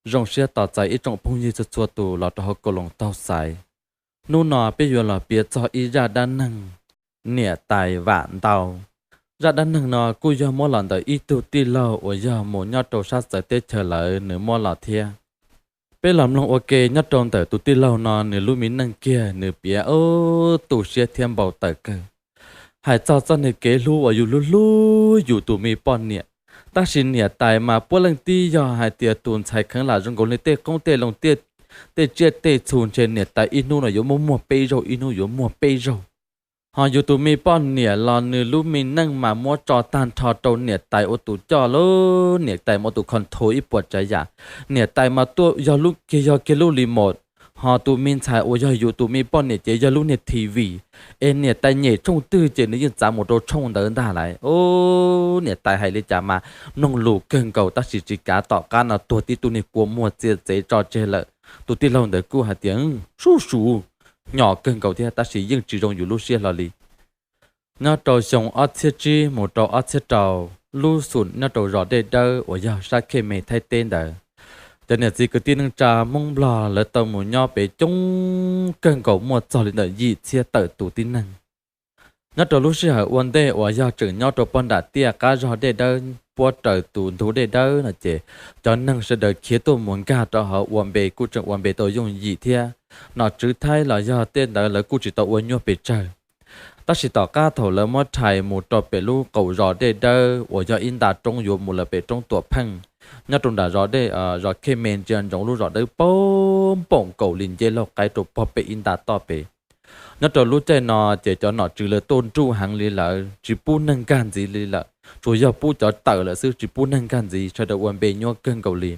Zoo siab tos txais ib tsoom phooj ywg txhua txhua tus los rau hauv Koos Loos Taug Xaiv. Hnub no peb yuav los piav txog ib zaj dab neeg niam tais vam ntau. Zaj dab neeg no kuj yog muab los ntawm ib tug tij laug uas yog mus nyob rau sab txawv teb chaws lawm nws muab los thiab. Peb los mloog ua ke nyob rau ntawm tus tij laug no nws lub me neej kiag nws piav ub tu siab thiab npau taws kawg. Hais txog txoj niag kev hlub uas yus hlub hlub yus tus me poj niam, tab sis niam tais mas puav leej tib yog hais tias tus ntxhais kheev lam zoo nkaus li tej qoob tej loo, tej tsiaj tej txhu ntshe niam tais ib hnub no yuav muab muag peb zaug ib hnub yuav muag peb zaug. Ho yus tus me poj niam los nws lub me neej mas muab tso tag nrho rau niam tais ua tus coj lawm, niam tais mas ua tus control ib puas tsav yam. Niam tais mas tuaj yog lub kiag yog kiag lub remote, ho tus me ntxhais uas yog yus tus me poj niam ces yog lub niag T V, es niam tais nyem tshooj twg ces nws yeej txav mus rau tshooj ntawd ntag lauj. Ub, niam tais hais li cas mas mloog lus kawg nkaus tab sis tsis kav, tom qab no tuag tib tug niag kua muag txia txev tso tseg lawm. Tus tij laug ntawd kuj hais tias sub su, hnyo kawg nkaus thiab tab sis yeej tsis zoo yus lub siab hlo li. Nyob rau xyoo ob txhiab tsib mus rau ob txhiab rau, lub xum nyob rau zos Dej Dawb uas yog sab Khej Me Thaib teb ntawd, cov niam txiv kwv tij neej tsa Hmoob Nplog lawv tau mus nyob pem coob kawg nkaus muaj txog li ntawm yim txhiab tawm tus tib neeg. Nyob rau lub sij hawm ua ntej uas yog tseem nyob rau pog nram tiaj qab zog Dej Dawb puab raws tus ntug Dej Dawb no ces cov neeg sawv daws khiav tuaj mus nkag rau hauv ua npe kuj tseem ua npe tau yooj yim thiab. Nom tswv Thaib los yog tej ntawd lawv kuj tsis tau ua nyuaj pes tsawg. Tab sis tom qab thaum lawv muab rhais mus rau pem lub qaum zos Dej Dawb uas yog ib nta roob yuav mus lawm pem roob Tuam Pheej, nyob rau nram zos Dej, zos Khej Me ntsia ntsoov lub zos Dawb paug npaum nkaus li nceb laug qaib rau pog pem ib nta toj pem. Nyob rau lub caij no ces cov nom tswv lawv tuaj nruj heev li lawm, tsis pub neeg nkag ntxiv li lawm, tsuas yog pub cov tawm lawm xwb, tsis pub neeg nkag ntxiv, sawv daws ua npe nyuaj kawg nkaus li.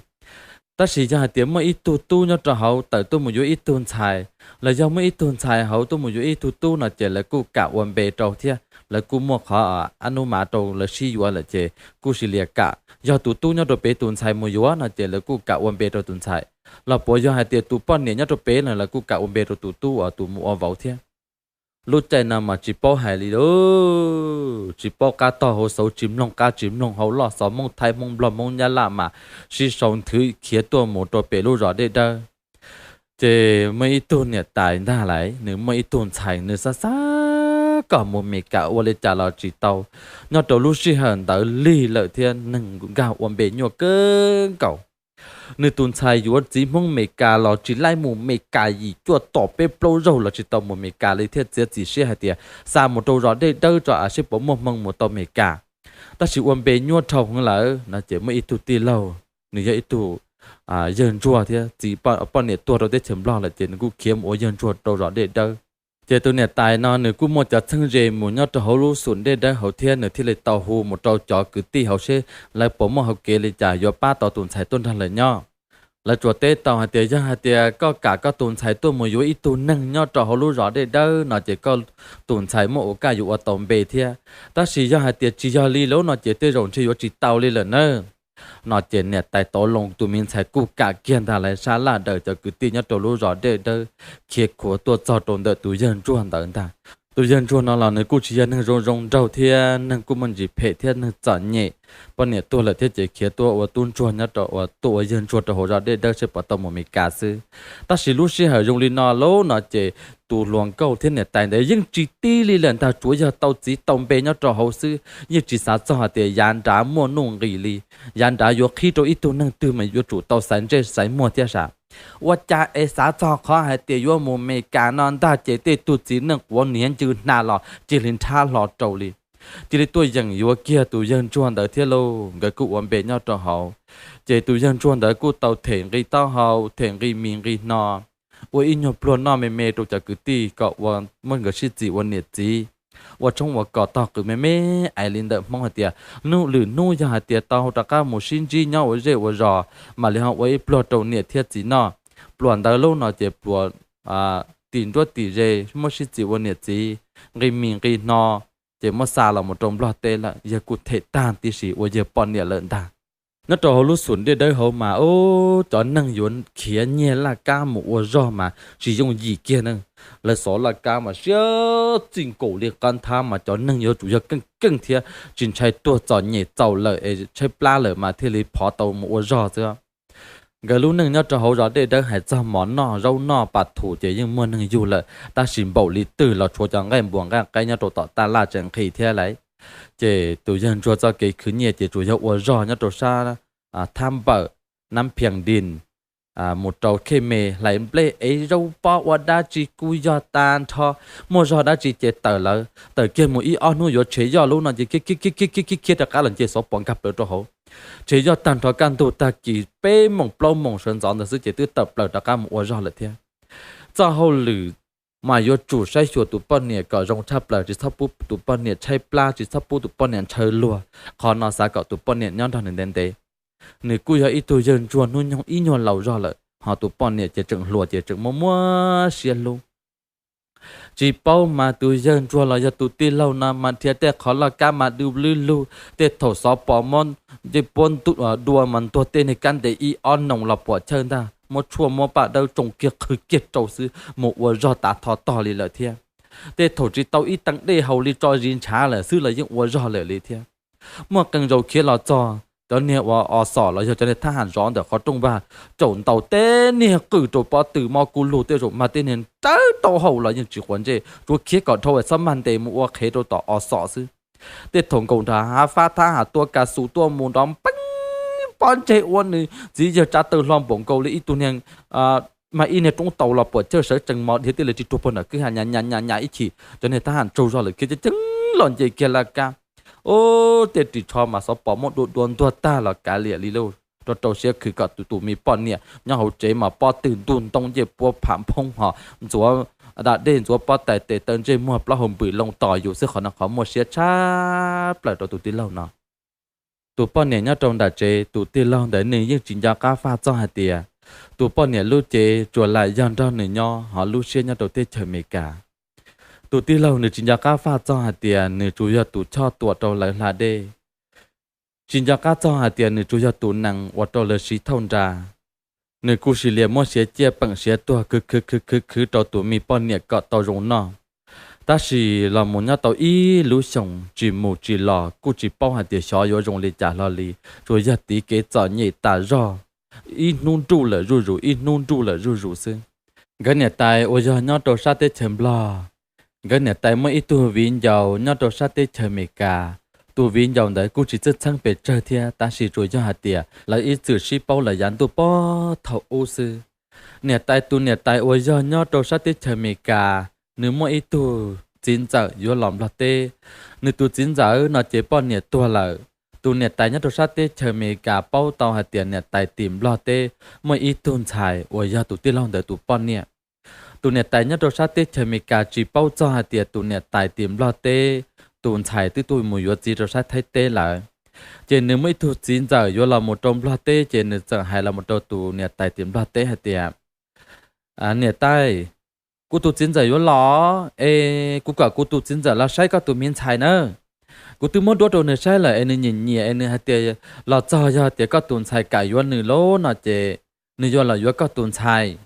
Tab sis yog hais tias muaj ib tug tub nyob rau hauv tawm tuaj mus yuav ib tug ntxhais, los yog muaj ib tug ntxhais hauv tuaj mus yuav ib tug tub no ces lawv kuj kam ua npe rau thiab, lawv kuj muaj qhov ab nub mav rau lawv sib yuav lawm ces kuj sis lias kam. Yog tus tub nyob rau pem tus ntxhais mus yuav no ces lawv kuj kam ua npe rau tus ntxhais, los puas yog hais tias tus poj niam nyob rau pem no lawv kuj kam ua npe rau tus tub uas tus mus ua vauv thiab. Lub caij no mas tsis paub hais li lauj, tsis paub qab tog hauv xauv, tsis mloog qab tsis mloog hauv, loj xov Hmoob Thaib Hmoob Nplog Hmoob Nyab Laj mas sib sau nthwv khiav tuaj mus rau pem lub zos Dej Dawb. Ces muaj ib tug niam tais ntag lauj, nws muaj ib tug ntxhais, nws xav xav kom mus Mes Kas ua li cas los tsis tau. Nyob rau lub sij hawm ntawd lig lawm thiab neeg nkag ua npe nyuaj kawg nkaus. Nws tus ntxhais yuav txiv Hmoob Mes Kas los tsis laib mus Mes Kas, yim cuaj tom peb plaub zaug los tsis tau mus Mes Kas li thiaj txiav txim siab hais tias xa mus rau zos Dej Dawb tso a seb puas muaj hmoo mus tau Mes Kas. Tab sis ua npe nyuaj dhau heev lawm no ces muaj ib tug tij laug, nws yog ib tug yawg ntsuag thiab txiv poj niam tuag rau teb chaws Nplog lawm ces nws kuj khiav mus ua yawg ntsuag rau zos Dej Dawb. Ces tus niam tais no nws kuj muaj cov txheeb ze mus nyob rau hauv lub xum Dej Dawb hauv thiab nws thiaj li tau hu mus rau cov kwv tij hauv seb lawv puas muaj hauv kev li cas yuav pab tau tus ntxhais tuaj nrog lawv nyob. Lawv tsuas teb tau hais tias yog hais tias koj kam koj tus ntxhais tuaj mus yuav ib tug neeg nyob rau hauv lub zos Dej Dawb no ces koj tus ntxhais muaj ua kaj yuav ua tau npe thiab. Tab sis yog hais tias tsis yog li lawm no ces tej zaum ntshe yuav tsis tau li lawm nawb. No ces niam tais Tauv Loo tus me ntxhais kuj kam kiag ntag lauj, sab laj daws cov kwv tij nyob rau lub zos Dej Dawb khiav khuav tuaj txog rau ntawm tus yawg ntsuag ntawd ntag. Tus yawg ntsuag no los nws kuj tsis yog neeg zoo zoo nraug thiab neeg kuj muaj ntsis phem thiab neeg txom nyem, poj niam tuag lawm thiab ces khiav tuaj ua tub ntsuag nyob rau, tuaj ua yawg ntsuag rau hauv zos Dej Dawb seb puas tau mus Mes Kas xwb. Tab sis lub sij hawm zoo li no lauj no ces tus hluas nkauj thiab niam tais ntawd yeej tsis tib li lawm ntag, tsuav yog tau txiv tau npe nyob rau hauv xwb, yeej tsis xav txog hais tias yav nrad muaj nuj nqis li. Yav nrad yuav qhib rau ib tug neeg twg mas yuav tsum tau xaiv ntsej xaiv muag thiab sav. Ua cas es xav txog qhov hais tias yuav mus Mes Kas no ntag ces tej tug txiv neej quav niav ncw hna los cia li nrhab hlo rau li. Cia li tuaj yeem yuav kiag tus yawg ntsuag ntawd thiab lauj, nkawd kuj ua npe nyob rau hauv. Ces tus yawg ntsuag ntawd kuj tau them nqi taub hau, them nqi mis nqi hno, ua ib nyuag pluag noj me me rau cov kwv tij kom ua, muab nkawd sib txim ua niam txiv, ua tshoob ua kos tog qws me me, ais li ntawm Hmoob hais tias hnub lwm hnub yog hais tias tau rov qab mus sib ntsib nyob ua zej ua zos mam li ho ua ib pluag rau niam thiab txiv noj. Pluas ntawd lauj no ces pluas tim nruab tim ze, muab sib txim ua niam txiv, nqi mis nqi hno, ces muab xa los mus rau Nplog teb lawm. Yawg kuj them tag tib si ua yawg poj niam lawm ntag. Nyob rau hauv lub xum Dej Dawb hauv mas ub, cov neeg yuav khiav nyiag laj kab mus ua zog mas tsis yooj yim kiag na. Lawv xov laj kab mas siab txij nkaus li qab nthab mas cov neeg yuav tsum yog keej keej thiab tsis ntshai tuag txom nyem txaus lawm es tshaib plab lawm mas thiaj li phov tau mus ua zog xwb. Nkawd lub neej nyob rau hauv zos Dej Dawb hais txog mov noj zaub noj pas thum ces yeej muaj neeg yug lawm, tab sis npaum li twg los tshuav cov nqaij npua nqaij qaib nyob rau tom taj laj tseem nqhis thiab lauj. Ces tus yawg ntsuag txoj kev khwv nyiaj ces tsuas yog ua zog nyob rau sab Thab Npawm, Nab Phias Dis, mus rau Khej Me hlais nplej ev zaub pob ua dab tsi kuj yog tag nrho. Muaj zog dab tsi ces tawm lawm, tawm kiag mus ib ob hnub yuav tshev yoj lub no ces khiav khiav khiav khiav khiav khiav rov qab los nce xov pos nkag plaws rau hauv. Tshev yoj tag nrho kaj ntug tag kis peb moos plaub moos sawv ntxov ntawd xwb ces twb tawm plaws rov qab mus ua zog lawm thiab. Txoj hauj lwm mas yuav tsum saib xyuas tus poj niam kom zoo tshaj plaws, tsis txhob pub tus poj niam tshaib plab, tsis txhob pub tus poj niam ntshaw luag. Qhov no xav kom tus poj niam nyob nrog nws ntev ntev. Nws kuj yog ib tug yawg ntsuag hnub nyoog ib nyuag laus zog lawm, ho tus poj niam ces tseem hluas ces tseem muaj muab siab hlub. Tsis paub mas tus yawg ntsuag los yog tus tij laug no mas nrhiav tej qhov loj kab mas dub lwb lug, tej thaum xov pos muab ncej puab dua mas ntuag tej niag kab ntes ib ob noos los puam chawj ntag, muab tshuaj muab paj dawb tsoo kiag qhwv kiag rau xwb mus ua zog tav tho tog li lawm thiab. Tej thaum tsis tau ib teev dej haus li tso zis ntshav lawm xwb los yeej ua zog lawm li thiab. Muaj qee zaus khiav los txog, cov niag ua o xom los yog cov niag thab ham zov ntawm qhov rooj vag caum ntaus tej niag qwj rau pob tw mob kub lug, tej zaum mag tej niag nrawv tau haum los yeej tsis quav ntsej, tsuas khiav kom dhau txhob mag ntes mus ua qhev rau tom o xom xwb. Tej thaum nkaus nrog hav fab thab ham tua kas xus tuaj mus nrov peeb pob ntseg ua nws txiv yawg tsa taw hlo npaum nkaus li ib tug niag mag ib niag roob taus los puam chawj sawv tsees mos dhia tij li tsis ruag puag nram kwj ha nyas nyas nyas ib chim cov niag thab ham tsaug zog lawm khiav ceev ceev los nce kiag laj kab. Ub, tej ris tsho mas xov pos muab dua dua ntuag tag los kav liam li lauj, rau rau siab khwv kom tus tus me poj niam nyob hauv tsev mas pob tw ntuj ntoo ncej puab pham phoob ho ntxuav da dej ntxuav pob tais tes taw ntsej muag plaub hau npws loo tos yus xwb, qhov no qhov muaj siab tshaj plaws rau tus tij laug no. Tus poj niam nyob rau nram tsev, tus tij laug ntawd nws yeej tsis nco qab faj txog hais tias tus poj niam lub cev tsuas lam yog nrog nws nyob ho lub siab nyob rau teb chaws Amelikas. Tus tij laug nws tsis nco qab faj txog hais tias nws tsuas yog tus choj tua rau lawv hla dej, tsis nco qab txog hais tias nws tsuas yog tus nees ua rau lawv siv thauj nra. Nws kuj sis lias muab siav ciaj peem siav tuag khwv khwv khwv khwv khwv rau tus me poj niam kom tau zoo noj. Tab sis los mus nyob tau ib lub xyoos tsis mus tsis los kuj tsis paub hais tias xyov yuav zoo li cas hlo li, tsuas yog tiv kev txom nyem tas zog, ib hnub nruj lawm zuj zus ib hnub nruj lawm zuj zus xwb. Nkawd niam tais uas yog nyob rau sab teb chaws Nplog, nkawd niam tais muaj ib tug viv ncaus nyob rau sab teb chaws Amelikas. Tus viv ncaus ntawd kuj tsis txawj txheeb pes tsawg thiab, tab sis tsuas yog hais tias lawv ib txwm sib paub lawm yav ntuj pob thaum ub xwb. Niam tais, tus niam tais uas yog nyob rau sab teb chaws Amelikas, nws muaj ib tug txiv ntxawm yuav los Nplog teb. Nws tus txiv ntxawm no ces poj niam tuag lawm. Tus niam tais nyob rau sab teb chaws Amelikas paub tau hais tias niam tais tim Nplog teb muaj ib tug ntxhais uas yog tus tij laug ntawd tus poj niam. Tus niam tais nyob rau sab teb chaws Amelikas tsis paub txog hais tias tus niam tais tim Nplog teb, tus ntxhais twb tuaj mus yuav txiv rau sab Thaib teb lawm. Ces nws muaj ib tug txiv ntxawm yuav los mus rau Nplog teb, ces nws txawm hais los mus rau tus niam tais tim Nplog teb hais tias, Niam tais, kuv tus txiv ntxawm yuav los es kuv kom kuv tus txiv ntxawm los saib koj tus me ntxhais nawb. Kuv twb muab duab rau nws saib lawm es nws nyiam nyiam es nws hais tias los txog yog tias koj tus ntxhais kam yuav nws lauj no ces nws yuav los yuav koj tus ntxhais.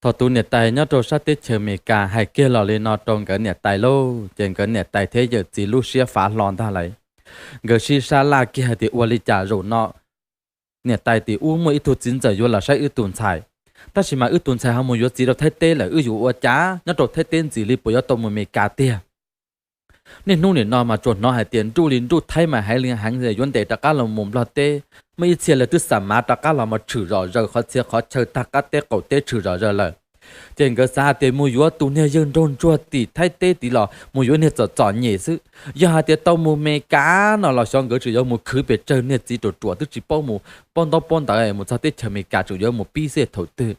Thaum tus niam tais nyob rau sab teb chaws Amelikas hais kiag los li no rau nkawd niam tais lauj, ces nkawd niam tais thiab yawm txiv lub siab fav hlo ntag lauj. Nkawd sib sab laj kiag hais tias ua li cas zaum no niam tais tim ub muaj ib tug txiv ntxawm yuav los saib wb tus ntxhais, tab sis mas wb tus ntxhais ho mus yuav txiv rau Thaib teb lawm, wb yuav ua cas nyob rau Thaib teb ntxiv li, puas yuav tau mus Amelikas tiag? Niaj hnub nim no mas tsuas hnov hais tias nruj li nruj, Thaib mas heev li heev, yuav ntes rov qab los mus Nplog teb. Muaj ib txhia lawv twb xa mav rov qab los mus tshwm zom zaws qhov txhia qhov chaw tag qab teb qaum teb tshwm zom zaws lawm. Ces nkawd xav hais tias mus yuav tus niag yawg nraug ntsuag tim Thaib teb tid los mus yuav niag txom txom nyem xwb. Yog hais tias tau mus Amelikas no los xyov nkawd tseem yuav mus khwv pes tsawg, niag txiv ruam ruam twb tsis paub mus paub ntaub paub ntawv, mus txog teb chaws Amelikas tseem yuav mus pib xwb thaum twg.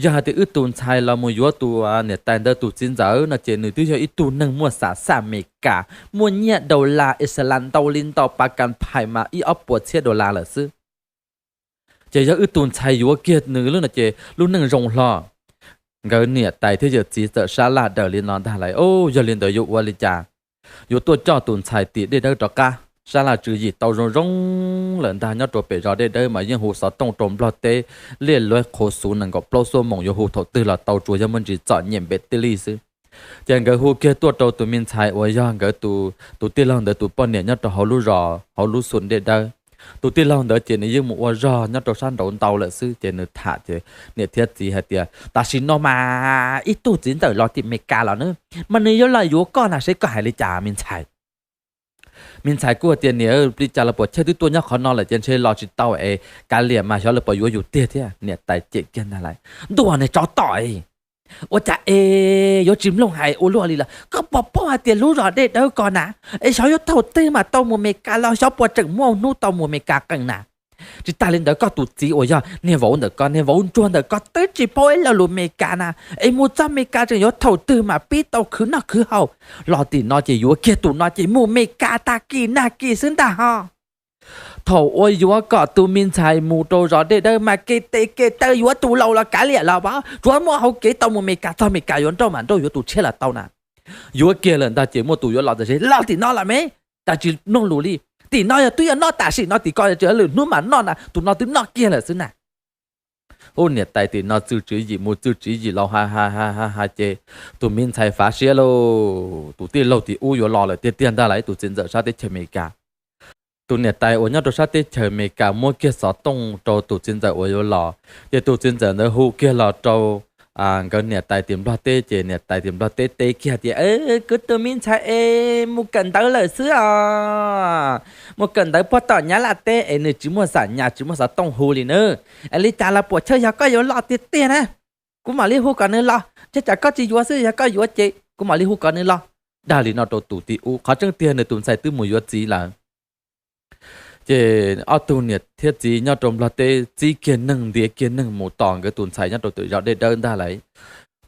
Yog hais tias wb tus ntxhais los mus yuav tus niam tais ntawd tus txiv ntxawm no ces nws twb yog ib tug neeg muaj xam xaj Amelikas, muaj nyiaj dollar Iceland ntau li ntau, pav kas phais mas ib ob puas txhiab dollar lawm xwb. Ces yog wb tus ntxhais yuav kiag nws lub no ces lub neej zoo hlo. Nkawd niam tais thiab yawm txiv txawm sab laj daws li no ntag lauj, yog li ntawd yuav ua li cas? Yuav tuaj coj tus ntxhais tim Dej Dawb rov qab. Sab laj tswv yim tau zoo zoo lawm ntag, nyob rau pem zos Dej Dawb mas yeej hu xov tooj rau Nplog teb, liaj luab qhuav xuv nees nkaum plaub xuab moos yuav hu thaum twg los tau, tsuas yog muaj ntsis txom nyem npaum tib li xwb. Ces nkawd hu kiag tuaj rau tus me ntxhais uas yog nkawd tus tij laug ntawd tus poj niam nyob rau hauv lub zos hauv lub xus Dej Dawb. Tus tij laug ntawd ces nws yeej mus ua zog nyob rau sab nraud ntau lawm xwb, ces nws tham ces niam thiab txiv hais tias, Tam sim no mas ib tug txiv ntxawm los tim Meskas los na, mas nws yuav los yuav koj na, seb koj hais li cas me ntxhais? Me ntxhais kuj tias, Niam, li cas los Puam Chawj twb tuaj nyob qhov no lawm ces ntshe los tsis tau es kav liam mas xyov lawv puas yuav yus tiag thiab. Niam tais cem kiag ntag lais, Ntuj, niag tsov tom, ua cas es yuav tsis mloog hais ua luaj li los? Koj puas paub hais tias lub zos Dej Dawb ko na, es xyov yuav thaum twg mam tau mus Meskas los, xyov puas tseem muaj hnub tau mus Meskas qees na. Tsis tas li ntawd, koj tus txiv uas yog niag vauv ntawm ko, niag vauv ntsuag ntawm ko twb tsis paub ib lo lus Meskas na, es mus txog Meskas tseem yuav thaum twg mam pib tau khwv noj khwv haus. Los tim no ces yuav kiag tus no ces mus Meskas tag kis nag kis xwb ntag ho. Thaum uas yuav kom tus me ntxhais mus rau zos Dej Dawb mas ke tes ke taw yuav tus laus los kav liam los, tsuav muaj hauv kev tau mus Meskas, txog Meskas yuav nrauj mam nrauj yuav tus tshiab los tau na. Yuav kiag lawm ntag ces muaj tus yuav los tas sis los tim no los me, cas tsis mloog lus li. Tim no yog twb yog noj tam sim no, tim ko tsis lwm hnub mam noj na, tus no twb noj kiag lawm xwb na. Ub, niam tais tim no txwj tswv yim mus txwj tswv yim los ha ha ha ha ces tus me ntxhais fav siab lauj, tus tij laug tim ub yuav los lawm tiag tiag ntag lais, tus txiv ntxawm sab teb chaws Amelikas. Tus niam tais uas nyob rau sab teb chaws Amelikas muab kiag xov tooj rau tus txiv ntxawm uas yuav los, ces tus txiv ntxawm ntawd hu kiag los rau nkawd niam tais tim Nplog teb, ces niam tais tim Nplog teb teb kiag tias, Kuv tus me ntxhais es mus kawm ntawv lawm xwb os, mus kawm ntawv puag tom Nyab Laj teb es nws tsis muaj xam nyas tsis muaj xov tooj hu li na. Es li cas los Puam Chawj, yog koj yuav los tiag tiag na, kuv mam li hu kom nws los, ntshe tsam koj tsis yuav xwb, yog koj yuav ces kuv mam li hu kom nws los. Dag li no rau tus tij ub, qhov tseeb tiag nws tus ntxhais twb mus yuav txiv lawm. Ces ob tug niam thiab txiv nyob rau Nplog teb txib kiag neeg ntiav kiag neeg mus tos nkawd tus ntxhais nyob rau tom zos Dej Dawb ntag lais.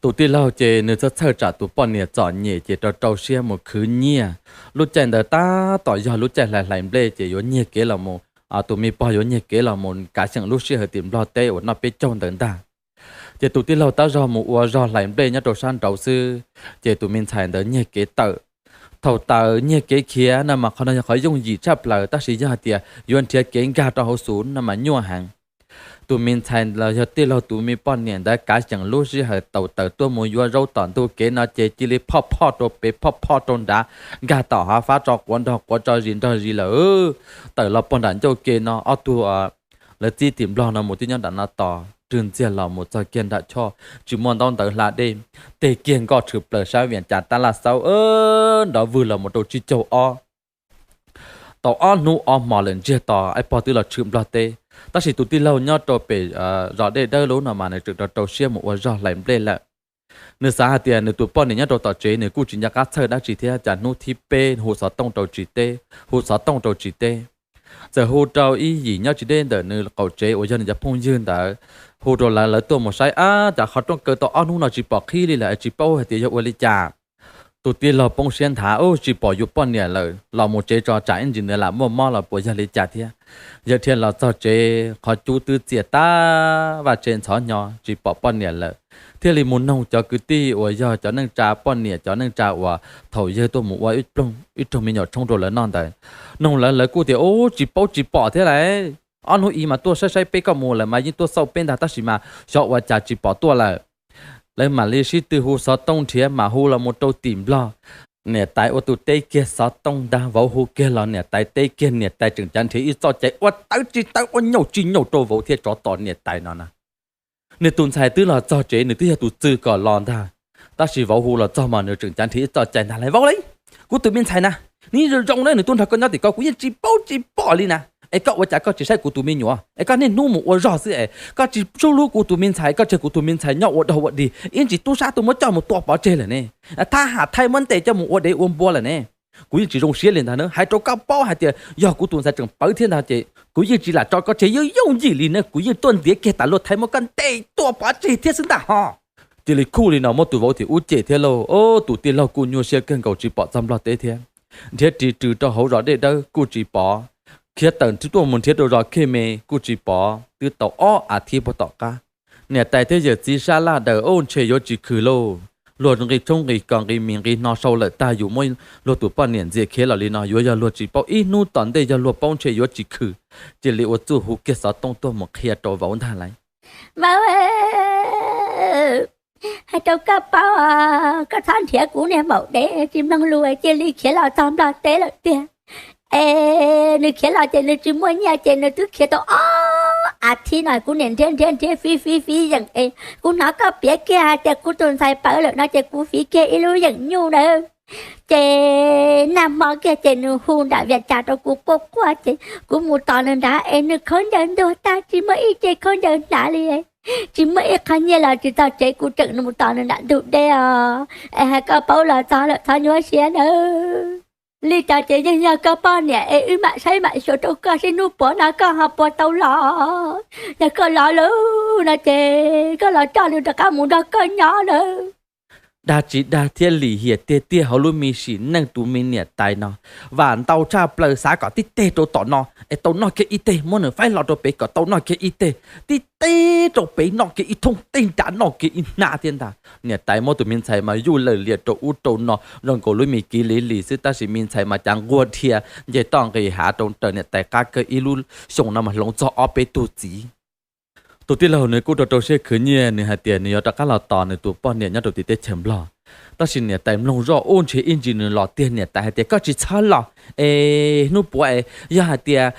Tus tij laug ces nws txhawj txhawj tsam tus poj niam txom nyem ces rau rau siab mus khwv nyiaj. Lub caij ntawd tab tom yog lub caij hlais hlais nplej ces yuav nyiag kev los mus, tus me pog yuav nyiag kev los mus kav xyeem lub sij hawm tim Nplog teb uas noj peb caug ntawd ntag. Ces tus tij laug tab zog mus ua zog hlais nplej nyob rau sab nraud xwb, ces tus me ntxhais ntawd nyiag kev tawm. Thaum tawm nyiag kev khiav no mas qhov no yog qhov yooj yim tshaj plaws, tab sis yog hais tias yuav nrhiav kev nkag rau hauv xus no mas nyuaj heev. Tus me ntxhais los yog tij laug tus me poj niam ntawd kav xyeem lub sij hawm tau tawm tuaj mus yuav zaub tom ntug kev no ces cia li phoj phoj rau pem phoj phoj rau nrad, nkag tom hav fab tso quav nrog quav tso zis nrog zis lawm. Tawm los puag nram ncauj ke no ob tug lawv txib tim Nplog no mus twb nyob nram no tos, rwg ntxiag los mus txog kiag nram choj tsis muaj ntaub ntawv hla dej, teg kiag nkoj tshwm plaws sab Vias Cas tab laj xaub, nrov vwg los mus rau tsib caug ob. Tau ob hnub ob hmo lawm ntsiag to, ab pog twb los tshwm Nplog teb. Tab sis tus tij laug nyob rau pem zos Dej Dawb lub no mas nws tseem rau rau siab mus ua zog hlais nplej lawm. Nws xav hais tias nws tus poj niam nyob rau tom tsev nws kuj tsis nco qab txhawj dab tsi thiab, cas hnub thib peb hu xov tooj rau tsis teb, hu xov tooj rau tsis teb. Txawm hu rau ib yim nyob tsis deb ntawm nws qaum tsev uas yog nws cov phooj ywg ntawd, hu rau lawv, lawv tuaj mus saib, ab, cas qhov rooj kaw tau ob hnub no tsis pom qhib li lawm, tsis paub hais tias yog ua li cas. Tus tij laug poob siab nthav, ub, tsis pom yus poj niam lawm, los mus tsev tso tsam ib ntsis nws lam muaj mob los puas yog li cas thiab. Yawg dhia los txog tsev qhov cub twb txias tag, vaj tse ntxhov hnyo, tsis pom poj niam lawm. Thiaj li mus noog cov kwv tij uas yog cov neej tsa poj niam, cov neej tsa uas thaum yawg tuaj mus ua ib rooj me nyuam tshoob rau lawv noj ntawd. Noog lawv, lawv kuj tias, ub, tsis paub tsis pom thiab lawm. Ob hnub ib mas tuaj saib saib peb koj mus lawm mas yeej tuaj xauj peb ntag, tab sis mas xyov ua cas tsis pom tuaj lawm. Lawv mam li sib tw hu xov tooj nrhiav mas hu los mus rau tim Nplog. Niam tais ua tus teb kiag xov tooj ntag, vauv hu kiag los niam tais teb kiag, niam tais tseem cav nrhiav ib txoj cai ua tawv tsis tawv ua nyaum tsis nyaum rau vauv thiab tsov tom niam tais no na. Nws tus ntxhais twb los txog tsev, nws twb yog tus txwg kom los ntag, tab sis vauv hu los txog mas nws tseem cav nrhiav ib txoj cai ntag, Lais vauv lauj, kuv tus me ntxhais na, nws zoo zoo na, nws tuaj nrog koj nyob tim ko kuv yeej tsis paub tsis pom li na. Es koj ua cas koj tsis saib kuv tus me nyuam es koj niaj hnub mus ua zog xwb es koj tsis sub hlub kuv tus me ntxhais, koj tseg kuv tus me ntxhais nyob ua dog ua dig, ib ntsis tub sab tuaj muab coj mus tua pov tseg lawm ne. Thab ham thaij muab ntes coj mus ua dev ua npua lawm ne. Kuv yeej tsis zoo siab li ntag na, hais rau koj paub hais tias yog kuv tus ntxhais tseem pawv thiab ntag ces kuv yeej tsis lam tso koj tseg yooj yooj yim li na, kuv yeej tuaj ntiav kiag tas luag thaiv muab koj ntes tua pov tseg thiab xwb ntag ho. Cia li khuj li no muab tus vauv tim ub cem thiab lauj. Tus tij laug kuj nyuaj siab kawg nkaus tsis pom txog Nplog teb thiab. Nrhiav ris rws rau hauv zos Dej Dawb kuj tsis pom. Khiav tawm tuaj mus nrhiav rau zos Khej Me kuj tsis pom. Twb tau ob as thiv puag tom qab, niam tais thiab yawm txiv sab laj daws, ub, ntshe yuav tsis khwm lauj. Luag nqi tshoob nqi kos nqi mis nqi hno sau lawm tag, yus muab luag tus poj niam ntxias khiav los li no, yuav yog luag tsis paub, ib hnub tom ntej yog luag paub ntshe yuav tsis khwm. Cia li ua txuj hu kiag xov tooj tuaj mus qhia rau vauv ntag lais. Vauv, hais rau koj paub, koj txhob nrhiav kuv niag maum dev tsis mloog lus cia li khiav los txog Nplog teb lawm tiag. Es nws khiav los ces nws tsis muaj nyiaj ces nws twb khiav tau ob as thiv no kuv niam nrhiav nrhiav nrhiav fiv fiv fiv yeem es kuv hnov koj piav kiag hais tias kuv tus ntxhais pawv lawm no ces kuv fiv kiag ib lub yeem nyuj ntawd. Ces nag hmo kiag ces nws hu nram Vias Cas rau kuv quaj quaj ces kuv mus tos nws nrad es nws khaub ncaws ntuag tag tsis muaj ib ce khaub ncaws hnav li. Tsis muaj ib qho nyiaj los tsis txog tsev kuv tseem mus tos nws nram ntug deb os. Es hais koj paub los txog lawm txhob nyuaj siab nawb. Li cas ces yeej yog koj poj niam es wb mam saib mam xyuas rau koj seb hnub puav no koj ho puas tau los. Yog koj los lawm no ces koj los coj nws rov qab mus nrog koj nyob nawb. Dag tsis dag thiab lim hiam tiag tiag hauv lub me sim neej tus me niam tais no. Vam ntau tshaj plaws xav kom tib teg rau tom no es tau noj kiag ib teg, muab nws faib hlo rau pem kom tau noj kiag ib teg, tib teg rau pem noj kiag ib thooj, teg nram noj kiag ib hnab thiab ntag. Niam tais muab tus me ntxhais mas yuj lawm lias rau ub rau no zoo nkaus lub me kiv li lis xwb, tab sis me ntxhais mas cav nquag dhia nce toj nqis hav rau raws niam tais qab kawg. Ib lub xyoo no mas hloov txog ob peb tug txiv. Tus tij laug nws kuj rau rau siab khwv nyiaj, nws hais tias nws yuav rov qab los tos nws tus poj niam nyob rau tim teb chaws Nplog. Tab sis niam tais mloog zoj ub ntshe ib ntsis nws los tiag. Niam tais hais tias koj tsis txhob los es hnub puav es yog hais tias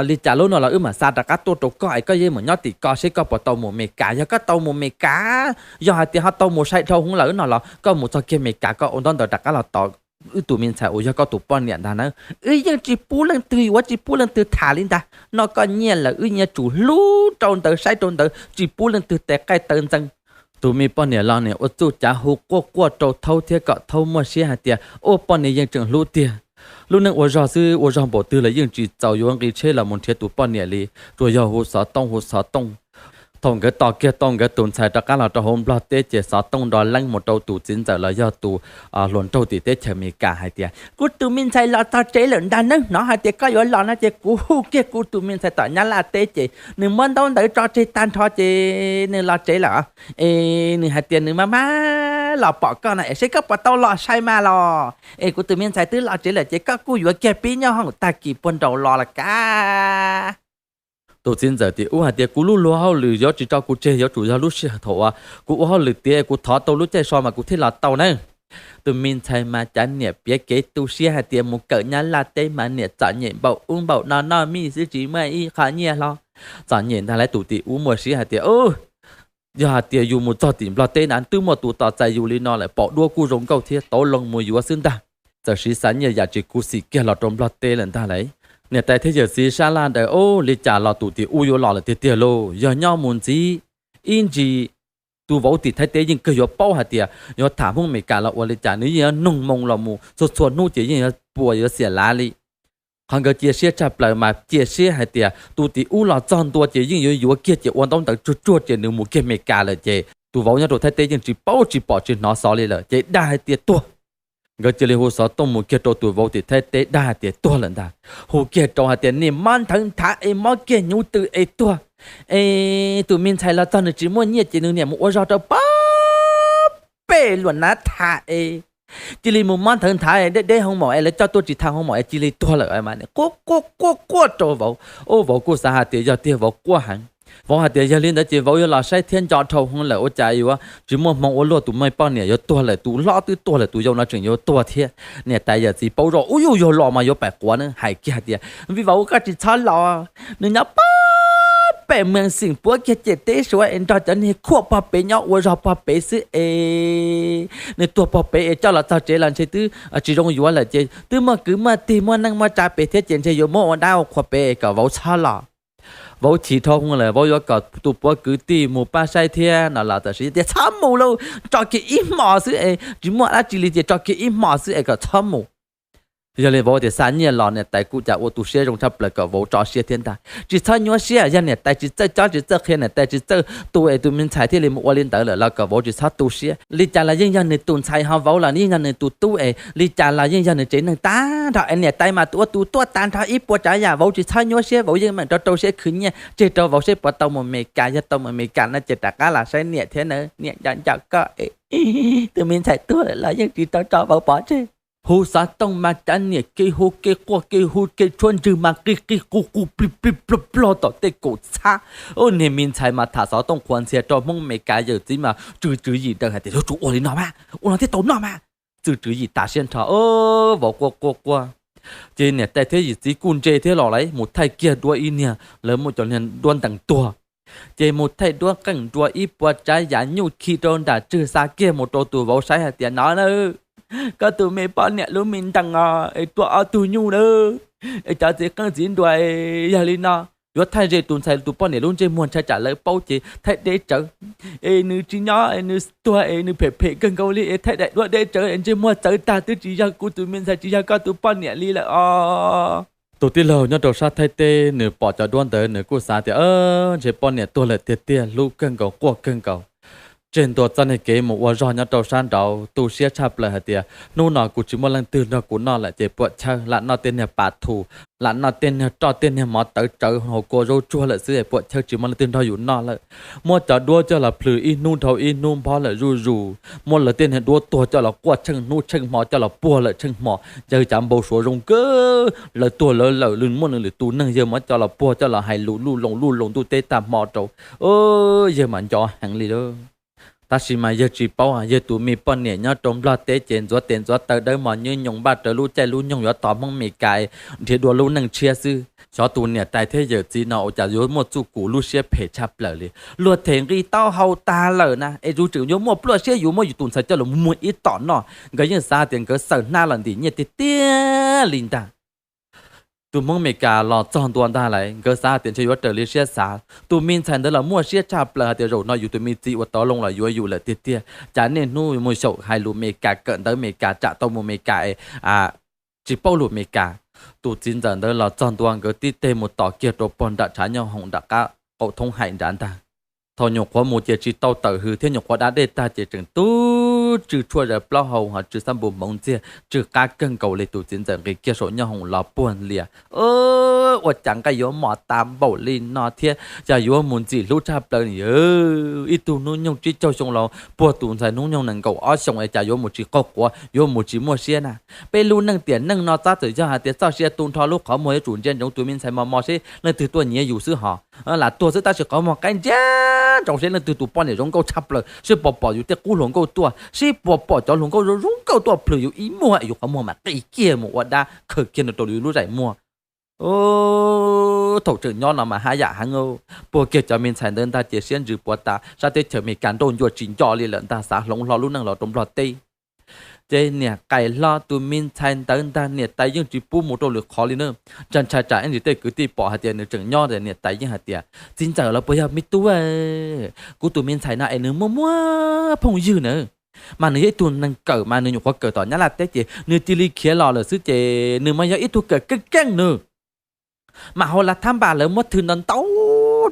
li cas lub no los wb mam xa rov qab tuaj rau koj es koj yeej mus nyob tim ko seb koj puas tau mus Meskas. Yog koj tau mus Meskas, yog hais tias ho tau mus sai dhau hwv lawm no los koj mus txog kiag Meskas koj ua ntaub ntawv rov qab los tos wb tus me ntxhais uas yog koj tus poj niam ntag na. Wb yeej tsis pub leej twg yuav, tsis pub leej twg tham li ntag. Noj koj nyiaj lawm wb nyias tsum hlub rau ntawd saib rau ntawd, tsis pub leej twg tes qaij taw ntxeev. Tus me poj niam los niam ua txuj cav hu quaj quaj rau Thaub thiab kom Thaub muaj siab hais tias ua poj niam yeej tseem hlub tiag. Lub neej ua zog xwb ua zog npaum twg los yeej tsis txaus yuav nqis tsheb los mus nrhiav tus poj niam li, tsuas yog hu xov tooj hu xov tooj. Thaum nkawd tos kiag tau nkawd tus ntxhais rov qab los rau hauv Nplog teb ces xov tooj nro leeb mus rau tus txiv ntxawm los yog tus hluas nraug tim teb chaws Amelikas hais tias kuv tus me ntxhais los txog tsev lawm ntag nawb. Hnov hais tias koj yuav los no ces kuv hu kiag kuv tus me ntxhais tom Nyab Laj teb ces nws muab ntaub ntawv tso tseg tag nrho ces nws los tsev lawm. Es nws hais tias nws maj maj los pom koj no es seb koj puas tau los sai mas los. Es kuv tus me ntxhais twb los tsev lawm ces koj kuj yuav kiag pib nyob hoom tag kis puag nraud los los kab. Tus txiv ntxawm tim ub hais tias kuv lub luag hauj lwm yuav tsis tso kuv tseg, yuav tsum yog lub sij hawm thaum uas kuv ua hauj lwm tiav kuv thov tau lub caij so mas kuv thiaj los tau nawb. Tus me ntxhais mas cav niam piav kev tu siab hais tias mus kawm Nyab Laj teb mas niam txom nyem npaum ub npaum no, noj mij xwb tsis muaj ib qho nyiaj hlo. Txom nyem ntag lauj. Tus tim ub muaj siab hais tias yog hais tias yus mus txog tim Nplog teb na twb muaj tus tos txais yus li no lawm, pom duab kuj zoo nkauj thiab, tau loo mus yuav xwb ntag. Txawm siv xa nyiaj yam tsis khuv xim kiag los rau Nplog teb lawm ntag lauj. Niam tais thiab yawm txiv sab laj ntawd ub li cas los tus tim ub yuav los lawm tiag tiag lauj. Yog nyob mus ntxiv ib ntsis tus vauv tim Thaib teb yeej kawg yuav paub hais tias yuav tham Hmoob Amelikas los ua li cas, nws yeej yuav noog moo los mus txhua txhua hnub ces yeej yuav puas yuav xiam lav li. Qhov nkawd cia siab tshaj plaws mas cia siab hais tias tus tim ub los txog ntua ces yeej yuav yuav kiag ces ua ntaub ntawv tsuag tsuag ces nws mus kiag Amelikas lawm ces tus vauv nyob rau Thaib teb yeej tsis paub tsis pom tsis hnov xov li lawm ces dag hais tias tuag. Nkawd cia li hu xov tooj mus kiag rau tus vauv tim Thaib teb dag hais tias tuag lawm ntag. Hu kiag rau hais tias niam mob nthawv nthav es mob kiag hnyuv tw es tuag. Es tus me ntxhais los txog nws tsis muaj nyiaj ces nws niam mus ua zog rau pab pem luam nav tham es cia li mus mob nthawv nthav deb deb hoo maum es lawv coj tuaj tsis tau hoo maum es cia li tuag lawm. Quaj quaj quaj quaj rau vauv. Ub, vauv kuj xav hais tias yog tiag vauv quaj heev. Vauv hais tias yog li ntawd ces vauv yuav los saib thiab nco dhau hwv lawm ua cas yuav tsis muaj hmoo ua luaj, tus me poj niam yuav tuag lawm, tus hlob twb tuag lawm, tus yau no tseem yuav tuag thiab. Niam tais yawm txiv paub zoj ub yuj yuav los mas yuav pais quav na, hais kiag hais tias vim vauv koj tsis txhob los, nws nyob pab pem mees xeem puab kiag ciam teb suav es nrog cov niag khuaj pog pem nyob ua zog pog pem xwb es nws tuag pog pem es coj los txog tsev los ntshe twb tsis zoo yuav lawm ces twb muaj kwv muaj tij muaj neej muaj tsa pem thiab ces ntshe yuav muab ua dab ua qhua pem es kom vauv txhob los. Vauv chim dhau hwv lawm, vauv yuav kom tus puav kwv tij mus pab saib thiab no los tam sim tias txhob mus lauj, tso kiag ib hmos xwb es tsis muaj dab tsi li ces tso kiag ib hmos xwb es kom txhob mus. Yog li vauv tias xa nyiaj los niam tais kuj cas ua tu siab zoo tshaj plaws kom vauv tso siab thiab ntag. Tsis txhob nyuaj siab, yog niam tais tsis txawj cob tsis txawj qhia, niam tais tsis txawj tu es tus me ntxhais thiaj li mus ua li ntawd lawm los kom vauv tsis txhob tu siab. Li cas los yeej yog nws tus ntxhais ho vauv los yeej yog nws tus tub es li cas los yeej yog nws tsev neeg tag nrho es niam tais mas ua tus tuaj tag nrho ib puas tsav yam, vauv tsis txhob nyuaj siab, vauv yeej meem rau rau siab khwv nyiaj tseg rau vauv seb puas tau mus Meskas, yog tau mus Meskas no ces rov qab los saib niam thiab nawb, niam nco nco koj es tus me ntxhais tuag lawm los yeej tsis tau tso vauv pov tseg. Hu xov tooj mas cav niam kev hu kev quaj kev hu kev tshuab ntswg mas qig qig qug qug plig plig plog plog tom tej kaum txhab. Ub, niag me ntxhais mas tham xov tooj qhuas ntxhias rau Hmoob Meskas yawm txiv mas txwv tswv yim daws hais tias yuav tsum ua li no mas, ua no thiaj tau noj mas. Txwv tswv yim tas siab nrho, vauv quaj quaj quaj. Ces niam tais thiab yawm txiv kuj ntse thiab los lawv mus thaij kiag duab ib niag, lawv muaj cov niag duab ntees tuag. Ces mus thaij duab qeej nruas ib puas tsav yam nyuj khi rau nram tswg xa kiag mus rau tus vauv saib hais tias, no na, koj tus me poj niam lub me ntees os es tuaj ob tug nyuj na, es cov txiv qeej txiv nruas, yog li no yuav thaij ze tus ntxhais tus poj niam lub ntsej muag ntshai tsam lawv paub ces thaij deb tsawv, es nws tsis nyob es nws tuag es nws phem phem kawg nkaus li es thaij daim duab deb tsawv es ntsej muag txawv tag twb tsis yog kuv tus me ntxhais tsis yog koj tus poj niam li lawm os. Tus tij laug nyob rau sab Thaib teb nws pom cov duab ntawd nws kuj xav tias ntshe poj niam tuag lawm tiag tiag, hlub kawg nkaus quaj kawg nkaus. Tseg ntua txoj niag kev mus ua zog nyob rau sab nraud, tu siab tshaj plaws hais tias hnub no kuv tsis muaj leej twg nrog kuv noj lawm ces puam chawj, lam noj tej niag pas thu, lam noj tej niag roj tej niag mov tawv tsawv hauv kua zaub tsuag lawm xwb es puam chawj tsis muaj leej twg nrog yus noj lawm. Muab cov duab coj los plhws ib hnub dhau ib hnub nphob lawm zuj zus, muab lawv tej niag duab tuag coj los quaj tsheej hnub tsheej hmo coj los puag lawm tsheej hmo, yawg cav npau suav zoo kawg, lawv tuag lawv lawm, muaj nws lwm tus neeg yawg mas coj los puag coj los hais lus luj loos luj loos ntuj teb tag hmo rau, yawg mas nco heev li lawm. Tab sis mas yawg tsis paub, yawg tus me poj niam nyob rau Nplog teb ces ntxuav tes ntxuav taw dawb mos nyuj nyoos npaj rawv lub caij lub nyoog yuav tos Hmoob Mes Kas nrhiav dua lub neej tshiab xwb. Xyov tus niam tais thiab yawm txiv no ua cas yuav muaj txuj kum lub siab phem tshaj plaws li. Luag them nqi taub hau tag lawm na es yus tseem yuav muaj pluaj siab yus muab yus tus ntxhais coj los muag ib tom noj. Nkawd yeej xav tias nkawd xaws hnab los ntim nyiaj tiag tiag li ntag. Tus Hmoob Mes Kas los txog ntua ntag lawm, nkawd xav hais tias ntshe yuav raws li siab xav. Tus me ntxhais ntawd los muaj siab tshaj plaws hais tias zaum no yus tus me txiv ua tau loo los yuav yus lawm tiag tiag. Cas niaj hnub mus xyaum hais lus Mes Kas, kawm ntawv Mes Kas, tsam tau mus Mes Kas es tsis paub lus Mes Kas. Tus txiv ntxawm ntawd los txog ntua nkawd tib teg mus tos kiag rau pog nram tshav nyob hoom nram qab qaum thoob haim nrad ntag. Thaum nyuam qhuav mus ces tsis tau tawm hws thiab nyuam qhuav da dej tag ces tseem tub tsw tshuaj zaws plaub hau ho tsw xab npus hmoov ntxiag, tsw qab kawg nkaus li. Tus txiv ntxawm nqis kiag saum nyob hoom los puag lias. Ua cas nqaij yuav mos tas npaum li no thiab, yog yuav mus ntxim hlub tshaj plaws. Ib tug hnub nyoog tsib caug xyoo los puag tus ntxhais hnub nyoog nees nkaum ob xyoos es cas yuav mus tsis qaug quav, yuav mus tsis muaj siab na. Peb lub neej tiam neej no tab txawm yog hais tias txoj sia tu nrho lub qhov muag yuav tsum ntsia ntsoov tus me ntxhais mos mos seb leej twg tuaj nyiav yus xwb hos. Lam tuag xwb tab sis qhov muag qaib ntsia ntsoov seb leej twg tus poj niam zoo nkauj tshaj plaws, sib puas pom yus tej qub hluas nkauj tuaj, sib puas pom cov hluas nkauj zoo zoo nkauj tuaj plhws yus ib muag es yus qhov muag mam qis kiag mus ua dab khaws kiag nws rau yus lub zaim muag. Thaum tseem nyob no mas haj yam heev, puag kiag cov me ntxhais ntawd ntag ces siab ntsws puas tas, sab teb chaws Amelikas nrauj ncua tsis nco li lawm ntag, xav hloov hlo lub neej los rau Nplog teb. Ces niam qais hlo tus me ntxhais ntawd ntag niam tais yeej tsis pub mus rau lwm qhov li na. Ntshai ntshai tsam ib ntsis tej kwv tij pom hais tias nws tseem nyob, niam tais yeej hais tias, txiv ntxawm los puas yog me tub, kuv tus me ntxhais no es nws muaj muaj phooj ywg na, mas nws yog ib tug neeg kawm mas nws nyuam qhuav kawm tom Nyab Laj teb ces nws cia li khiav los lawm xwb ces nws mas yog ib tug kawm keej keej nws. Mas hauv lav thab npas lawv muab thw ntau ntau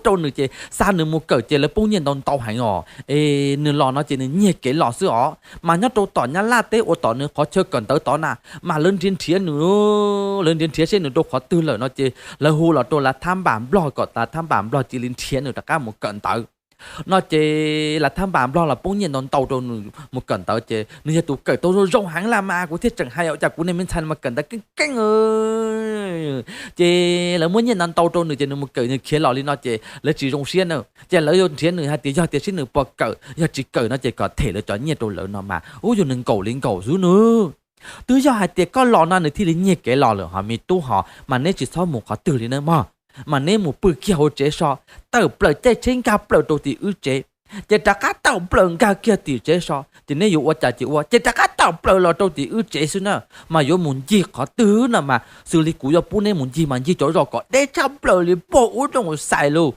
rau nws ces xa nws mus kawm ces lawv poob nyiaj ntau ntau heev os. Es nws los no ces nws nyiag kev los xwb os. Mas nyob rau tom Nyab Laj teb uas tom nws qhov chaw kawm ntawv tod na, mas lawv nrhiav nrhiav nws, lawv nrhiav nrhiav seb nws rau qhov twg lawm no ces lawv hu los rau lav thab npas Nplog kom lav thab npas Nplog cia li nrhiav nws rov qab mus kawm ntawv no ces lav thab npas Nplog los poob nyiaj ntau ntau rau nws mus kawm ntawv ces nws yog tus kawm tau zoo zoo heev lawm mas kuv thiaj tseem hais ua cas kuv niag me ntxhais no mas kawm ntawv keej keej. Ces lawv muab nyiaj ntau ntau rau nws ces nws mus kawm nws khiav los li no ces lawv tsis zoo siab na. Ces lawv yuav nrhiav nws hais tias yog tias seb nws puas kawm, yog tsis kawm no ces kom them lawv cov nyiaj rau lawv no mas ub yus nws nkaum li nkaum xwb nws. Twb yog hais tias koj los no nws thiaj li nyiag kev los lawm hos me tub hos, mas neb tsis txhob mus qhov twg li na mog. Mas neb mus pw kiag hauv tsev so, tawm plaws caij tsheb nkag plaws rau tim wb tsev, ces rov qab tawm plaws nkag kiag tim tsev so, ces neb yuav ua cas ces ua, ces rov qab tawm plaws los rau tim wb tsev xwb na. Mas yuav mus ncig qhov twg no mas xws li kuv yuav pub neb mus ncig mas ncig cov zos kom deb tshaj plaws li puag ub rooj xais lus,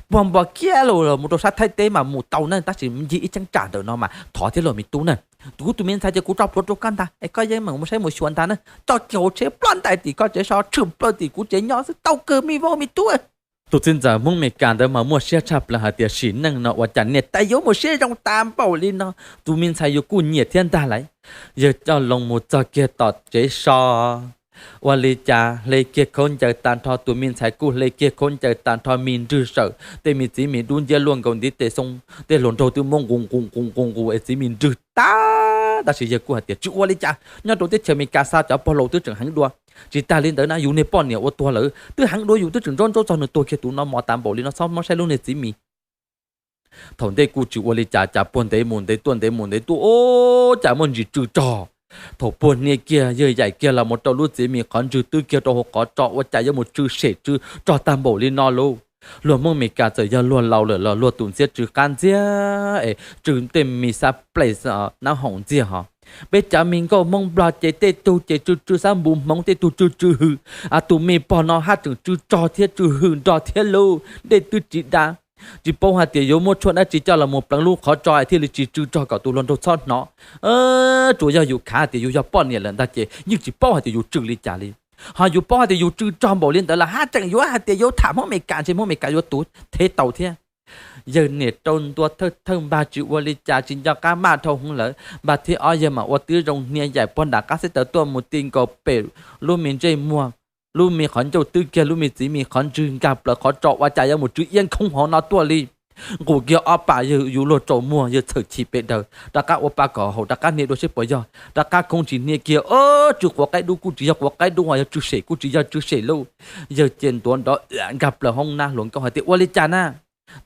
puag npua kiab lus los mus rau sab Thaib teb mas mus tau na, tab sis ncig ib cheeb tsam ntawm no mas thov thiab lauj me tub na. Kuv tus me ntxhais ces kuv tso plhuav rau koj ntag es koj yeej meem mus saib mus xyuas ntag na. Tso kiag hauv tsheb ploj ntais tim koj tsev so, tshwm plaws tim kuv tsev nyob xwb tau kawg me vaub me tub. Tus txiv ntxawm Hmoob Mes Kas ntawd mas muaj siab tshaj plaws hais tias sim neej no ua cas niam tais yuav muaj siab zoo tas npaum li no, tus me ntxhais yus kuj nyiam thiab ntag lauj. Yawg coj loo mus txog kiag tom tsev so, ua li cas hle kiag khaub ncaws tag nrho, tus me ntxhais kuj hle kiag khaub ncaws tag nrho, me nrwg sawm, tej me txiv me dub nciab luaj nkaus ntiv tes xoo, tej hluas nraug twb muab nqus nqus nqus nqus nqus es txiv me nrwg tag. Tab sis yawg kuj hais tias tsis ua li cas, nyob rau teb chaws Amelikas xa cov pog laus twb tseem heev dua. Tsis tag li ntawd na, yus niag poj niam ua tuag lawm twb heev dua, yus twb tseem ntsoov ntsoov txog nws tuag kiag tus no mos tas npaum li no, txhob mob saib lub niag txiv mis. Thaum ntej kuj tsis ua li cas, cas puag ntev mus ntev tuaj ntev mus ntev tuaj, cas muaj ntsis tsw rog. Thaum puag hnia kiag yawg yaim kiag los mus rau lub txiv mis qhov ntswg twb kiag rau hauv qhov tso, ua cas yuav mus tsw sem tsw rog tag npaum li no lauj? Luag Hmoob Amelikas txawm yog luag laus lawm los luag tus ntxhiab tsw qab ntxiag es tsw tej me xab place nab hoom ntxiag hos. Peb cov me nkauj Hmoob Nplog ces tej tug ces tsw tsw xab npus hmoov, tej tug tsw tsw hws. Tus me pog no haj tseem tsw tsog thiab tsw hws nrog thiab lauj, dej twb tsis da. Tsis paub hais tias yuav muab tshuaj dab tsi coj los mus pleev lub qhov tso thiaj li tsis tsw tsog kom tus hluas nraug txhob hnov. Tsuas yog yus khav hais tias yus yog poj niam lawm ntag ces yeej tsis paub hais tias yus tsw li cas li. Ho yus paub hais tias yus tsw tsog npaum li ntawd los haj tseem yuav hais tias yuav tham Hmoob Amelikas ntshe Hmoob Amelikas yuav tuv thev tau thiab. Yawg niam rau ntua thawj thawj npag tsis ua li cas, tsis nco qab maj dhau hwv lawm, npag thib ob yawg mam ua tib zoo hnia yaim puag nram qab xib taws tuaj mus ti nkaus pem lub me ntsej muag. Lub me qhov ncauj twb kiag lub me txiv mis qhov ntswg nkag plaws qhov tso, ua cas yuav mus tsw iab nkhoov hauv no tuaj li. Nqus kiag ob pas yawg yus luag tsaus muag, yawg txhawm chim pes daws, rov qab ua pa kom haum, rov qab hnia dua seb puas yog, rov qab khoov tsis hnia kiag, tsw quav qaib dub kuj tsis yog quav qaib dub, yog tsw sem kuj tsis yog tsw sem lauj. Yawg ces ntuav nrov nkag plaws hoob nab, hluas nkauj hais tias ua li cas na?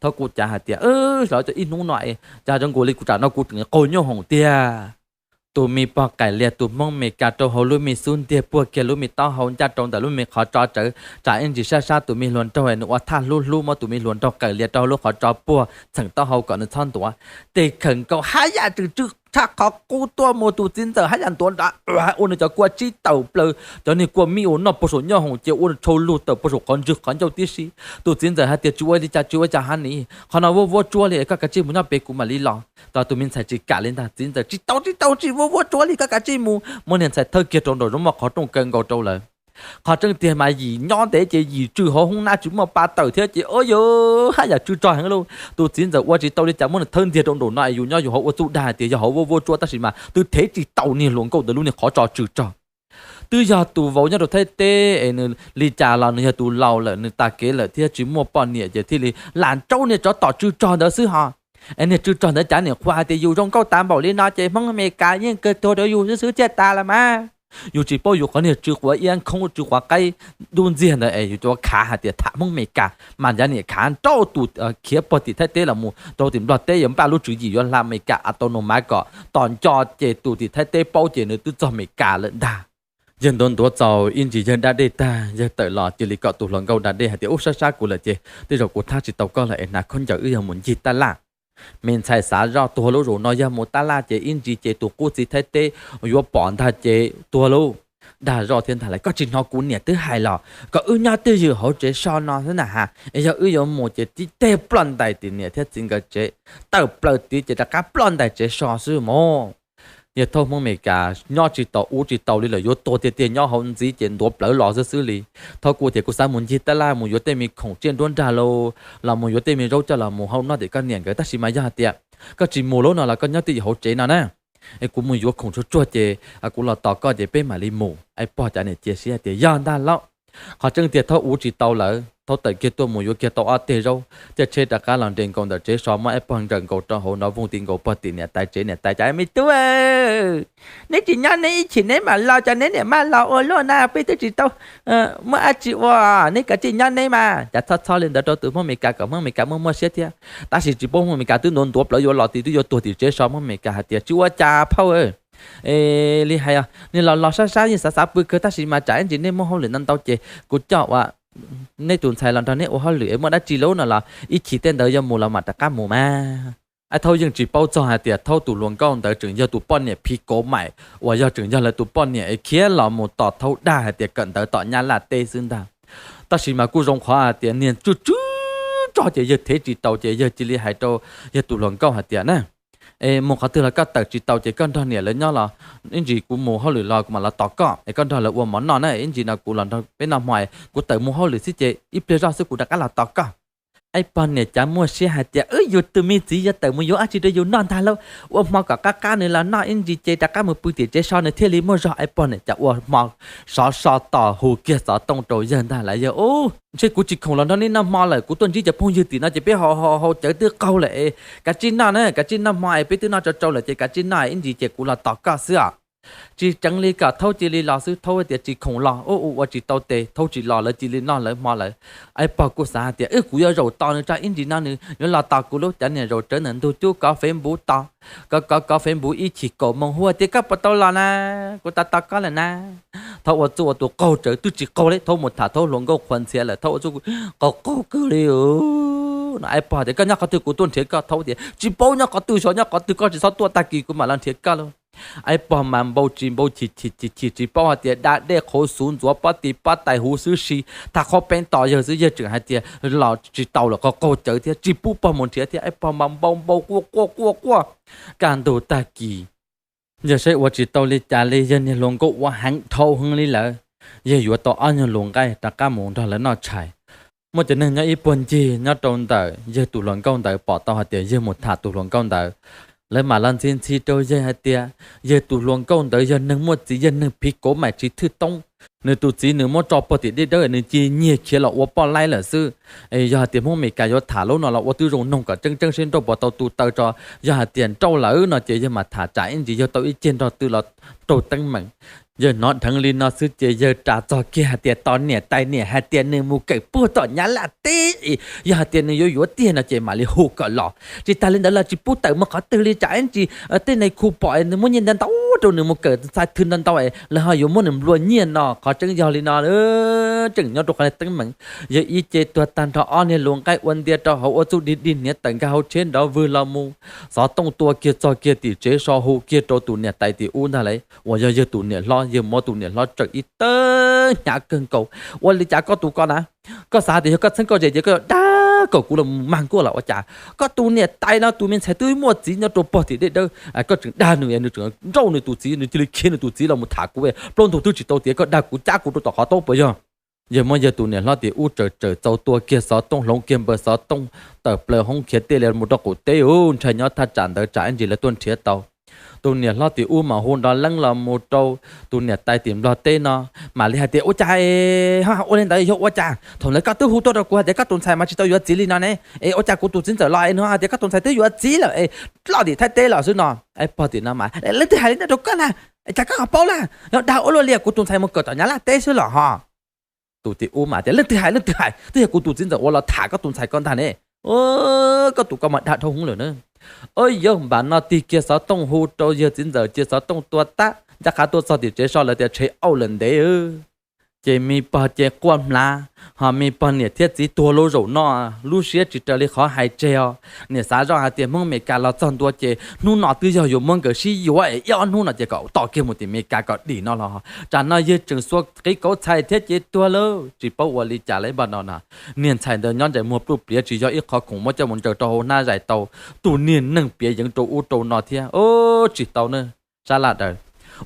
Thaub kuj cav hais tias los cov ib hnub no es cas zoo nkaus li kuv tsam no kuv tseem qaug nyoob hoom tiag. Tus me pog qaim lias tus Hmoob Amelikas rau hauv lub me xub ntiag puag kiag lub me taub hau ncaj rau ntawm lub me qhov tso tsawv, tsam ib ntsis sab sab tus me hluas nraug es nws ua thaj hlub hlub muab tus me hluas nraug qaim lias rau hauv lub qhov tso puag txheem taub hau kom nws txhob ntuav. Tej khawm nkaus haj yam tseem tsw tshaj qhov qub tuaj mus, tus txiv ntxawm haj yam ntuav nrov ua nws cov kua tsib tawm plaws, cov niag kua mij uas noj puag saum nyoob hoom ces ua tshau lug tawm puag saum qhov ntswg qhov ncauj tib si. Tus txiv ntxawm hais tias tsis ua li cas tsis ua cas ha ni, qhov no vuab vuab tsuab li, koj kav tsij mus nyob pem kuv mam li los. Tos tus me ntxhais tsis kam li ntag, txiv ntxawm tsis tau tsis tau tsis vuab vuab tsuab li, koj kav tsij mus. Muab niag ntxhais thawb kiag rau nraum zoov muaj qhov rooj kaw nkaus rau lawm. Qhov tseeb tiag mas yim nyob ntev ces yim tsw hauv hoob nab tsis muaj pa tawm thiab ces ua yus haj yam tsw tsog heev lauj. Tus txiv ntxawm ua tsis tau li cas muab nws thawb ntiag rau nraum no es yus nyob yus hauv ua txuj dag hais tias yog hauv vuab vuab tsuab tab sis mas twb thev tsis tau niag hluas nkauj ntawd lub niag qhov tso tsw tsog. Twb yog tus vauv nyob rau Thaib teb es nws li cas los nws yog tus laus lawm, nws tas kev lawm thiab tsis muaj poj niam ces thiaj li lam rau niag tsov tom tsw tsog ntawd xwb hos. Es niag tsw tsog ntawd cav niam qhuav hais tias yus zoo nkauj tas npaum li no ces Hmoob Amelikas yeej kawg tuag rau yus xwb xwb thiaj tas los mas. Yus tsis paub yus qhov niag tsw quav iab nkhoov tsw quav qaib dub ntxiag ntawd es yus tsuas khav hais tias tham Hmoob Amelikas mas cav niam khav nrauj tus khiav puag tim Thaib teb los mus rau tim Nplog teb yuav npaj lub tswv yim yuav hla Amelikas a tau nus mav kom tom nco ces tus tim Thaib teb paub ces nws twb txog Amelikas lawm ntag. Yawg ntuav ntuav txaus ib ntsis yawg da dej tag yawg tawm los cia li kom tus hluas nkauj da dej hais tias ub sab sab kuv lawm ces tej zaum kuv thab tsis tau koj lawm es hnav khaub ncaws wb yuav mus ncig tab laj. Me ntxhais xav zoj tuag lub zaum no yog mus tab laj ces ib ntsis ces tus qub txiv Thaib teb yuav pom ntag ces tuag lauj. Dag zoj thiab ntag lawm, koj tsis hnov kuv niam twb hais los kom wb nyob twj ywm hauv tsev so no xwb na ha, es yog wb yuav mus ces tib teg ploj ntais tim niam thiab txiv nkawd tsev, tawm plaws tid ces rov qab ploj ntais tsev so xwb mog. Yawg Thaub Hmoob Amelikas nyob tsis tau ub tsis tau li lawm, yuav tuag tiag tiag nyob hauv ntxiv ces ntuav plawv los xwb xwb li. Thaub kuj tias kuv xav mus ncig tab laj mus yuav tej me khoom tsiaj nruab nrag los, los mus yuav tej me zaub coj los mus hau noj tim koj niam nkawd, tab sis mas yog hais tias koj tsis mus lub no los koj nyob twj ywm hauv tsev no na, es kuv mus yuav khoom tsuag tsuag ces kuv los tos koj ces peb mam li mus. Aib pog cav niam cia siab tias yog ntag lauj. Qhov tseeb tiag Thaub ub tsis tau lawm, Thaub tawm kiag tuaj mus yuav kiag tau ob teg zaub, caij tsheb rov qab los nres nkaus ntawm tsev so muab aib pog nrawm nkaus rau hauv no voog ti nkaus puag tim niam tais tsev, niam tais tias me tub, neb tsis nyob neb ib chim neb mam los, cov neb niam maj los ua luaj na, peb twb tsis tau muaj dab tsi ua, neb kav tsij nyob neb mas. Cas txhob txhob li ntawd rau tus Hmoob Amelikas kom Hmoob Amelikas muaj muaj siab thiab. Tab sis tsis paub Hmoob Amelikas twb ntuav ntuav plawv yuav los tid twb yuav tuag tim tsev so, Hmoob Amelikas hais tias tsis ua cas phauj, li hais os, nej los los sab sab yeej xav xav pw kawg tab sis mas tsam ib ntsis nej muaj hauj lwm ntau ntau ces kuv coj ua neb tus ntxhais los nrog neb ua hauj lwm es muaj dab tsi lub no los ib chim tej ntawd yuav mus los mam rov qab mus mas. Aib Thaub yeej tsis paub txog hais tias Thaub tus hluas nkauj ntawd tseem yog tus poj niam phiv kauv maim uas yog tseem yog lawv tus poj niam es khiav los mus tos Thaub dag hais tias kawm ntawv tom Nyab Laj teb xwb ntag. Tab sis mas kuj zoo qhov hais tias niag tsw tsw tsog ces yawg thev tsis tau ces yawg cia li hais rau yawg tus hluas nkauj hais tias na, es mus qhov twg los koj tawm tsis tau ces koj nrog niam lawv nyob los ib ntsis kuv mus hauj lwm los kuv mam los tos koj es koj nrog lawv ua mov noj na, ib ntsis no kuv los nrog peb noj hmo es kuv tawm mus hauj lwm xwb ces ib pliag zoj xwb kuv rov qab los tos koj. Aib pog niam cav muaj siab hais tias wb yus tus me txiv yuav tawm mus yuav dab tsi rau yus noj ntag lauj, ua hmo kom qab qab nws los noj ib ntsis ces rov qab mus pw tim tsev so nws thiaj li muaj zog. Aib pog niam cav ua hmo sov so tos hu kiag xov tooj rau yawg ntag lawm, yawg ub, ntshe kuv tsis khoom los nrog neb noj hmo lawm, kuv tuaj ntsib cov phooj ywg tim no ces peb haus haus haus cawv twb qaug lawm es kav tsij noj na, kav tsij noj hmo es peb twb noj tsau tsau lawm ces kav tsij noj ib ntsis ces kuv los tos koj xwb os. Tsis tseev li kom Thaub cia li los xwb, Thaub tias tsis khoom los, ua ua ua tsis tau tes, Thaub tsis los lawv cia li noj lawv hmo lawm. Aib pog kuj xav hais tias wb kuv yuav zaum tos nws tso ib ntsis no nws yuav los tos kuv lub cav niam zaum tsawv ntawm ntug cub kov Facebook tos, kov kov kov Facebook ib chim kaum moos hu tias koj puas tau los na, kuv tos tos koj lawm na. Thaub ua txuj ua tus qaug tsawv twb tsis qaug li, Thaub mus tham Thaub hluas nkauj qhuav ntxhias lawm, Thaub ua txuj qaug qaug kawg li no. Aib pog tias koj nyob qhov twg kuv tuaj nrhiav koj, Thaub tias tsis paub nyob qhov twg xyov nyob qhov twg, koj tsis txhob tuaj, tag kis kuv mam los nrhiav koj lauj. Aib pog mas npau tsis npau chim chim chim chim tsis paub hais tias da dej qhuav xuv ntxuav pob tis pob tais huv xwb si, tham qhuav peev tos yawg xwb, yawg tseem hais tias los tsis tau lawm, qaug qaug cawv thiab tsis pub pog mus nrhiav thiab. Aib pog mas npau npau quaj quaj quaj quaj kaj ntug tag kis. Yawg saib ua tsis tau li cas li, yawg niag hluas nkauj ua heev dhau heev li lawm, yawg yuav tau ob nyuag lus nqaij rov qab mus nrog lawv noj tshais. Muaj cov neeg nyob ib puag ncig nyob rau ntawm yawg tus hluas nkauj ntawd pom tau hais tias yawg mus tham tus hluas nkauj ntawd, lawv mam los ntxhi ntxhi rau yawg hais tias yawg tus hluas nkauj ntawd yog neeg muaj txiv, yog neeg phiv kauv mais tsis thwj toob. Nws tus txiv nws muab tso puag tim dej dawb, nws cia nyiag khiav los ua poj laib lawm xwb. Yog hais tias Hmoob Mes Kas yuav tham lub no los ua tib zoo noog kom tseeb tseeb seb nrauj puas tau tu taw tso. Yog hais tias nrauj lawm no ces yawg mam tham tsam ib ntsis yawg tau ib ceg nrog twg los raug teeb meem. Yawg hnov dheev li no xwb ces yawg ras txog kiag hais tias tos niam tais, niam hais tias nws mus kawm puag tom Nyab Laj teb, yog hais tias nws yuav yuav tiag no ces mam li hu kom los. Tsis tas li ntawd los tsis pub tawm mus qhov twg li, tsam ib ntsis tej neeg khu pom muab nyiaj ntau ntau rau nws mus kawm ntxhais thwj ntau ntau es lawv ho yuav muab nws nplua nyiaj no. Qhov tseeb yog li no, tseem nyob rau qhov teeb meem. Yawg ib ce tuag tag nrho, ob niag lus nqaij ua ntia rau hauv, ua txuj dig dig hniav tawm nkag hauv tsheb nrov vwg los mus. Xov tooj tua kiag txog kiag tim tsev so hu kiag rau tus niam tais tim ub ntag lauj, uas yog yawg tus niam hlob. Yawg muab tus niam hlob tsawm ib tawb hnyav kawg nkaus. Ua li cas koj tus ko na, koj xav tias yog koj txheeb koj ze ces koj yuav dag kom kuv los mag nkuaj los ua cas? Koj tus niam tais no tus me ntxhais twb muaj txiv nyob rau puag tim dej dawb, koj tseem dag nws, nws tseem nrauj nws tus txiv, nws cia li khiav nws tus txiv los mus tham kuv, plaub ntug twb tsis tau tiav koj dag kuv cab kuv rau tom qhov taub puas yog? Yawg muab yawg tus niam hlob tim ub tsawm tsawm txaus tua kiag xov tooj, hloov kiag npawg xov tooj, tawm plaws hoob khiav tej li mus rau qaum teb. Ub, ntshai nyob thaj tsam ntawd tsam ib ntsis lawv tuaj nrhiav tau. Tus niam hlob tim ub mas hu nrov leeb los mus rau tus niam tais tim nplog teb no, mam li hais tias ua cas ho ua li ntawd, yog ua cas thaum ntawd koj twb hu tuaj rau kuv hais tias koj tus ntxhais mas tsis tau yuav txiv li no ne, es ua cas kuv tus txiv ntxawm los es nws hais tias koj tus ntxhais twb yuav txiv lawm es loj tim Thaib teb lawm xwb no. Aib pog tim no mas leej twg hais li no rau koj na, cas koj ho paub lawm, yog dag ua luaj li, kuv tus ntxhais mus kawm tom Nyab Laj teb xwb los ho. Tus tim ub mas tias leej twg hais, leej twg hais, twb yog kuv tus txiv ntxawm uas los tham koj tus ntxhais ko ntag ne. Koj tus ko mas dag dhau hwv lawm na. Ua yog npam no tig kiag xov tooj hu rau yawg txiv ntxawm cia xov tooj tua tag, ncaj qha tuaj txog tim tsev so lawv tias tshev auj lawm ntev. Ces me pog ces quaj hmlav, ho me pog niam thiab txiv tuag lub zaum no, lub siab tsis raws li qhov hais tseg os. Niam xav zoj hais tias Hmoob Amelikas los txog ntua ces hnub no twb yog yuav muab nkawd sib yuav es ib ob hnub no ces kom tos kiag mus tim Amelikas kom dim no los. Tsam no yawg tseem xuas qev kauv txhais thiab ces tuag lawm, tsis paub ua li cas li npaj no na. Niag ntxhais ntawd nyob ntsais muag pluj pliav tsis yog ib qho khoom muab coj mus ntsaws rau hauv hnab zais tau, tus niag neeg piav yeev rau ub rau no thiab, tsis tau ne. Sab laj daws.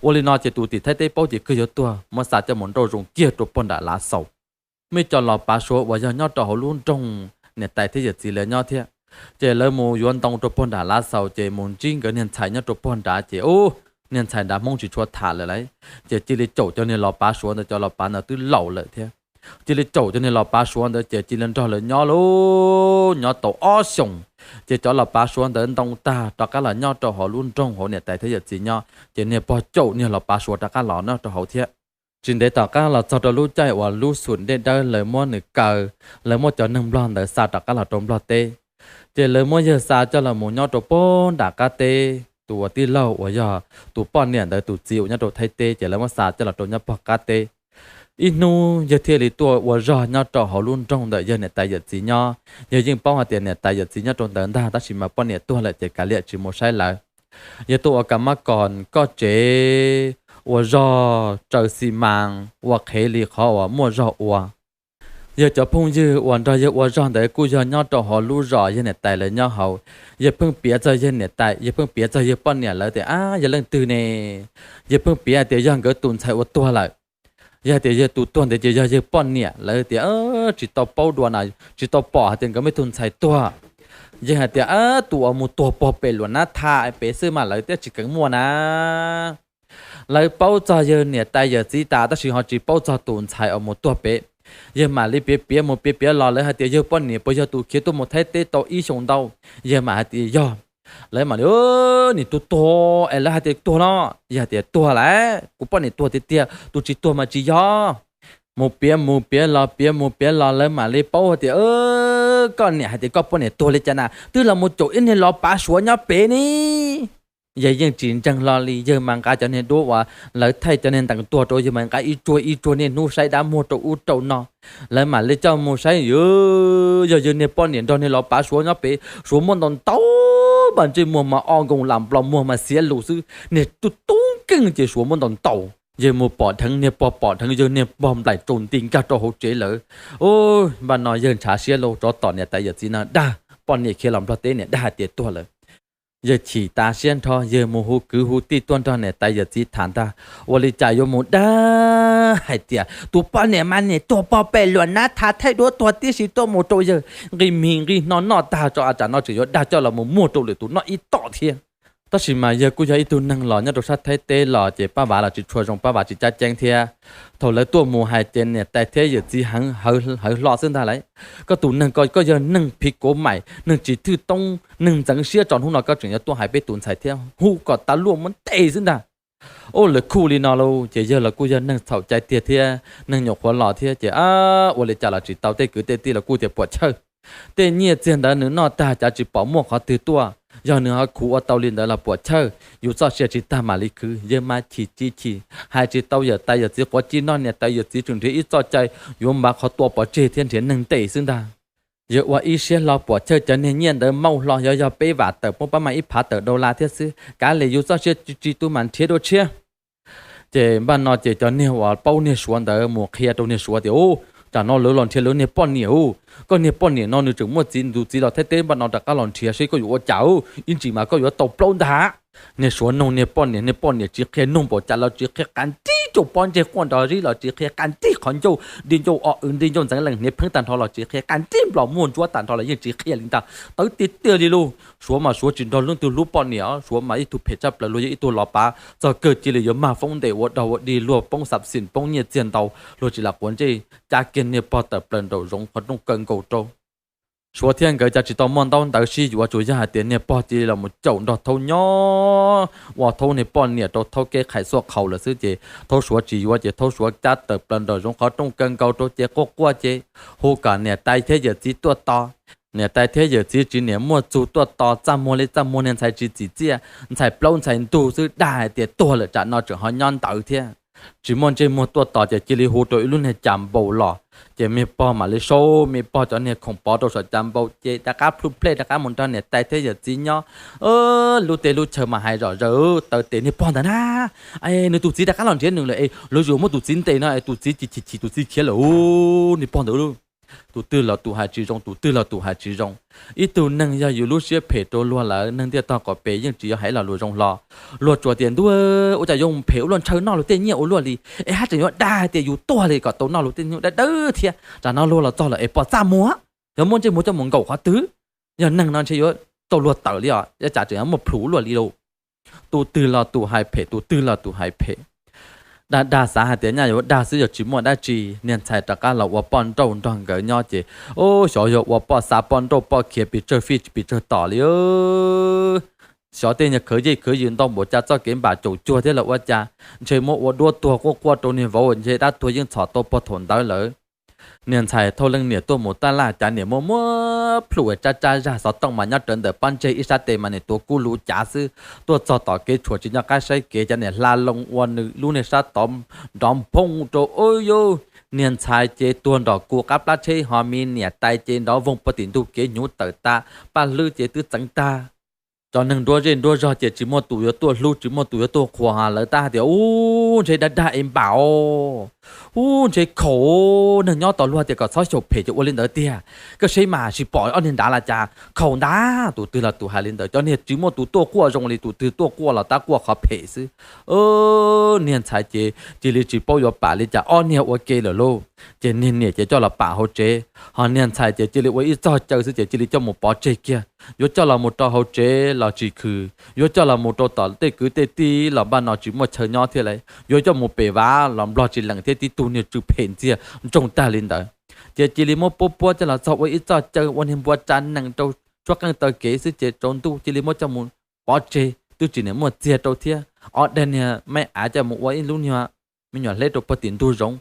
Ua li no ces tus tim Thaib teb paub ces kawg yuav tuag, muab xa coj mus nrauj zoov kiag rau puag nram Lav Xaus. Muaj ib co los pav Suav uas yog nyob rau hauv lub nroog niam tais thiab yawm txiv lawv nyob thiab, ces lawv mus yuav ntoo rau puag nram Lav Xaus ces mus ntsib nkawd niag ntxhais nyob rau puag nrad ces ub, niag ntxhais nrad Hmoob tsis tshua tham lawm lauj, ces cia li caum cov niag los pav Suav ntawd, cov los pav ntawd twb laus lawm thiab. Cia li caum cov niag los pav Suav ntawd ces cia li nrog lawv nyob lauj, nyob tau ob xyoos. Ces cov los pav Suav ntawd ntoo tag rov qab los nyob rau hauv lub nroog hauv niam tais thiab yawm txiv nyob, ces niag pog caum niag los pav Suav rov qab los nyob rau hauv thiab. Tsis ntev tom qab los txog rau lub caij uas lub xum dej dawb lawv muab nws kaw, lawv muab cov neeg nplog ntawd xa rov qab los rau nplog teb. Ces lawv muab yawg xa coj los mus nyob rau puag nram qab teb, tus uas tij laug uas yog tus poj niam ntawd tus txiv uas nyob rau Thaib teb ces lawv muab xa coj los rau nyob puag qab teb. Ib hnub yawg thiaj li tuaj ua zog nyob rau hauv lub nroog ntawm yawg niam tais yawm txiv nyob. Yawg yeej paub hais tias niam tais yawm txiv nyob rau ntawd ntag, tab sis mas poj niam tuag lawm ces kav liam tsis mus saib lawv. Yawg tuaj ua ka mab kos koj tsev, ua zog tsaws xi mas ua qhev li qhov uas muaj zog ua. Yawg cov phooj ywg uas nrog yawg ua zog ntawd kuj yog nyob rau hauv lub zos yawg niam tais lawv nyob hauv. Yawg pheej piav txog yawg niam tais, yawg pheej piav txog yawg poj niam lawv tias ab, yog leej twg ne? Yawg pheej piav hais tias yog nkawd tus ntxhais uas tuag lawm. Yog hais tias yawg tus tuag ntawd ces yog yawg poj niam, lawv tias tsis tau paub dua na, tsis tau pom hais tias nkawd muaj ib tug ntxhais tuag. Yawg hais tias ab, tus uas mus tuag puag pem luam nab tha pem xwb mas lawv twb tsis keev muaj na. Lawv paub txog yawg niam tais yawm txiv tas tab sis ho tsis paub txog tus ntxhais uas mus tuag pem. Yawg mam li piav piav mus piav piav los lawv hais tias yawg poj niam puas yog tus khiav tuaj mus Thaib teb tau ib xyoos ntau. Yawg mam hais tias yog. Lawv mam li, Niam tuag tuag es lawv hais tias tuag no? Yawg hais tias tuag lawm, kuv poj niam tuag tiag tiag, tus tsis tuag mas tsis yog. Mus piav mus piav los piav mus piav los lawv mam li paub tias, Koj niam hais tias koj poj niam tuag li cas na, twb los mus caum ib niag los pav suav nyob pem ne. Yawg yeej tsis ntseeg hlo li, yawg mas nqa cov niag duab uas lawv thaij cov niag ntees tuag rau, yawg mas nqa ib tsuag ib tsuag niaj hnub saib dab muag rau ub rau no. Lawv mam li coj mus saib, yog yawg niag poj niam nrog niag los pav suav nyob pem, suav muaj ntau ntau, npaj ntsej muag mas o nkoos lam nplos muag mas xiav lus xwb, niag tub tub nkeeg ces suav muaj ntau ntau. Yawg mus pom dheev niag pog, pom dheev yawg niag pog nplaim tsaus nti nkag rau hauv tsev lawm. Npaj no yawg ntshav siab lauj, rov tom niam tais yawm txiv no dag, poj niam khiav los Nplog teb niam dag hais tias tuag lawm. Yawg chim tas siab nrho, yawg mus hu kwv hu tij tuaj nrog niam tais yawm txiv tham ntag. Ua li cas yuav mus dag hais tias tus poj niam mas niam tuag pog pem luam nab tha thaij duab tuag tib si tuaj mus rau yawg nqi mis nqi hno noj tag tso, a tsam no tseem yuav dag coj los mus muag rau lwm tus noj ib tom thiab. Tab sis mas yawg kuj yog ib tug neeg los nyob rau sab Thaib teb los ces Paj Vav los tsis tshua zoo, Paj Vav tsis cab ceeb thiab. Thaum lawv tuaj mus hais ces niam tais thiab yawm txiv hawv hlo xwb ntag lauj. Koj tus neeg ko koj yog neeg phiv kuv maim, neeg tsis thwj toob, neeg ntxeev siab, tso hnub no koj tseem yuav tuaj hais peb tus ntxhais thiab, hu kom tas luaj muab ntes xwb ntag. Ua lawv khuj li no lauj, ces yawg los kuj yog neeg txhaum cai tiag thiab neeg nyuam qhuav los thiab ces ua li cas los tsis tau, tej kwv tej tij los kuj tias puam chawj. Tej nyiaj txiag ntawd nws noj tag cas tsis pom muaj qhov twg tuaj, yog nws ho khuv ua tau li ntawd los puam chawj, yus txoj sia tsis tag mam li khwv. Yawg mas chim tsis chim, hais tsis tau yawm tais yawm txiv quav ci noj, niam tais yawm txiv tseem nrhiav ib txoj cai yuav npav qhov tua pov tseg thiab nrhiav neeg ntes xwb ntag. Yawg ua ib siab hlo puam chawj cov niag nyiaj ntawd mauj hlo, yog yog peb vam tawm poob pab mas ib phav tawm dollar thiab xwb, kav liam yus txoj sia tsis tu mas nrhiav dua tshiab. Ces npaj no ces cov niag uas paub niag suav ntawd mus qhia rau niag suav tias, Ub, tsam no lawv los nrhiav lawv niag poj niam ub, koj niag poj niam no nws tseem muaj txiv, tus txiv los Thaib teb, npaj no rov qab los nrhiav seb koj yuav ua cas ub, ib ntsis mas koj yuav tau plaub ntag. Niag suav noog niag poj niam, niag poj niam tsis qhia, noog npaum cas los tsis qhia, qas nrib rau pob ntseg quaj nrov zib los tsis qhia, qas nrib qhov ncauj, nti ncauj o w nti ncauj ntxeev lees hniav pheeb tag nrho los tsis qhia, qas nrib nplos muag ntsuab tag nrho los yeej tsis qhia li ntag. Tawv tiag tiag li lauj. Suav mas suav tsis nrog leej twg hlub poj niam, suav mas ib tug phem tshaj plaws, luag yog ib tug los pav txog kawg cia li yuav mag foob ntes ua dog ua dig, luag poob xam xim poob nyiaj txiag ntau, luag tsis lam quav ntsej, cab kiag niag pog tawm plaws nraum zoov qhov rooj kaw nkaus rau. Suav thiab nkawd cas tsis tau muaj ntaub ntawv sib yuav, tsuas yog hais tias niag pog cia li los mus caum nrog thaub nyob ua thaub niag poj niam rau thaub kev qhais xuaj qhaus lawm xwb ces thaub suav tsis yuav ces thaub suav cab tawm plaws nraum zoov qhov rooj kaw nkaus rau ces quaj quaj ces hu kom niam tais thiab yawm txiv tuaj tos. Niam tais thiab yawm txiv tsis niam muaj txug tuaj tos, txaj muag li txaj muag, niag ntxhais tsis txim txiaj, ntxhais plaub ntxhais ntug xwb, dag hais tias tuag lawm, tsam no tseem ho nyob ntawd thiab. Tsis muaj ntsej muag tuaj tos ces cia li hu rau ib lub niag cas npau los, ces me pog mam li sau me pog cov niag khoom pov rau saum cas npau ces rov qab plhu plej rov qab mus nrog niam tais thiab yawm txiv nyob. Lub teb lub chaw mas hais zom zaws taw tes niag pog ntawd na, nws tus txiv rov qab los nrhiav nws lawm es lawv yuav muab tus txiv ntes no es tus txiv chim chim chim tus txiv khiav lawm, niag pog ntawd. Tus twg los tus hais tsis zoo, tus twg los tus hais tsis zoo. Ib tug neeg yog yus lub siab phem rau luag lawm, neeg ntiaj tog qaum pem yeej tsis yuav hais lo lus zoo hlo. Luag tsuas tias ntuj, ua cas yuav mus phem ua luaj, ntshaw noj luag tej nyiaj ua luaj li, es haj tseem yuav dag tias yus tuag li kom tau noj luag tej nyiaj dawb dawb thiab. Tsam no luag los txog lawm es pom txaj muag, yog muaj ntsej muag coj mus nkaum qhov twg. Yog neeg no ntshe yuav tau luag tawm li os, yog tsam tseem yuav muaj plhus ua luaj li lauj. Tus twg los tus hais phem, tus twg los tus hais phem. Dag dag xav hais tias nyaj yuav dag xwb, yog tsis muaj dab tsi. Niag ntxhais rov qab los ua poj nrauj nrog nkawd nyob ces, ub, xyov yog ua poj xa poj nrauj poj khiav pes tsawg fij pes tsawg tom li. Xyov tej niag khawv yej khawv yws ntau npaum cas, txoj kev npam caum cuag thiab los ua cas, ntshe muab ua duab tuag quaj quaj rau niag vauv, ntshe dab tuag yeej txhom tau puag thaum ntawd lawm. Niag ntxhais thauj leej niam tuaj mus taj laj, cas niam muaj muab plhu tsab tsab zag, xov tooj mas nyob rawv ntawm pob ntseg, ib sab tes mas niam tuav kub lus cav xwb. Tuaj txog tom kev tshuam tsis nco qab saib kev, cov niam hla loo ua nws lub niag sab tod nrov nphoo rau. Ub yuj, niag ntxhais ces tuag nrom kuv qab plab tsheb, ho me niam tais ces nrov voog puag tim ntug kev hnyuv tawm tas, paj hlwb ces twb txeev tag. Cov neeg nruab zej nruab zog ces tsis muaj tus yuav tuaj hlub, tsis muaj tus yuav tuaj qhuas, lawv tab hais tias, ub, ntshe dag dag es npam os, ub, ntshe khaum, neeg nyob tos luag tias kom txhob xyaum phem ces ua li ntawd tiag. Koj saib mas tsis pom ob niag nrad los cas khaum ntag. Tus twg los tus hais li ntawd, cov niag tsis muaj tus tuaj quaj zoo li, tus twg tuaj quaj los tab quaj qhov phem xwb. Niag ntxhais ces cia li tsis paub yuav pam li cas, ob niag ua ke lawm lauj. Ces niag niam ces coj los pam hauv tsev, ho niag ntxhais ces cia li ua ib txog caw xwb ces cia li coj mus pov tseg kiag. Yuav coj los mus rau hauv tsev los tsis khwm, yuav coj los mus rau tom tej kwv tej tij los npaj no tsis muaj chaw nyob thiab lauj, yuav coj mus pem vav los nplog tsis lees thiab, tib tug niag tsw phem ntxiag ntsoog tag li ntawd. Ces cia li muab puab puab coj los txog ua ib txoj caw ua niag npua tsa nees rau pawg qeej taw kev xwb ces tsaus ntuj cia li muab coj mus pov tseg, twb tsis niam muaj txiag rau thiab. Ob daig niag maib av coj mus ua ib lub niag me nyuam hleb rau puag tim ntug zoov.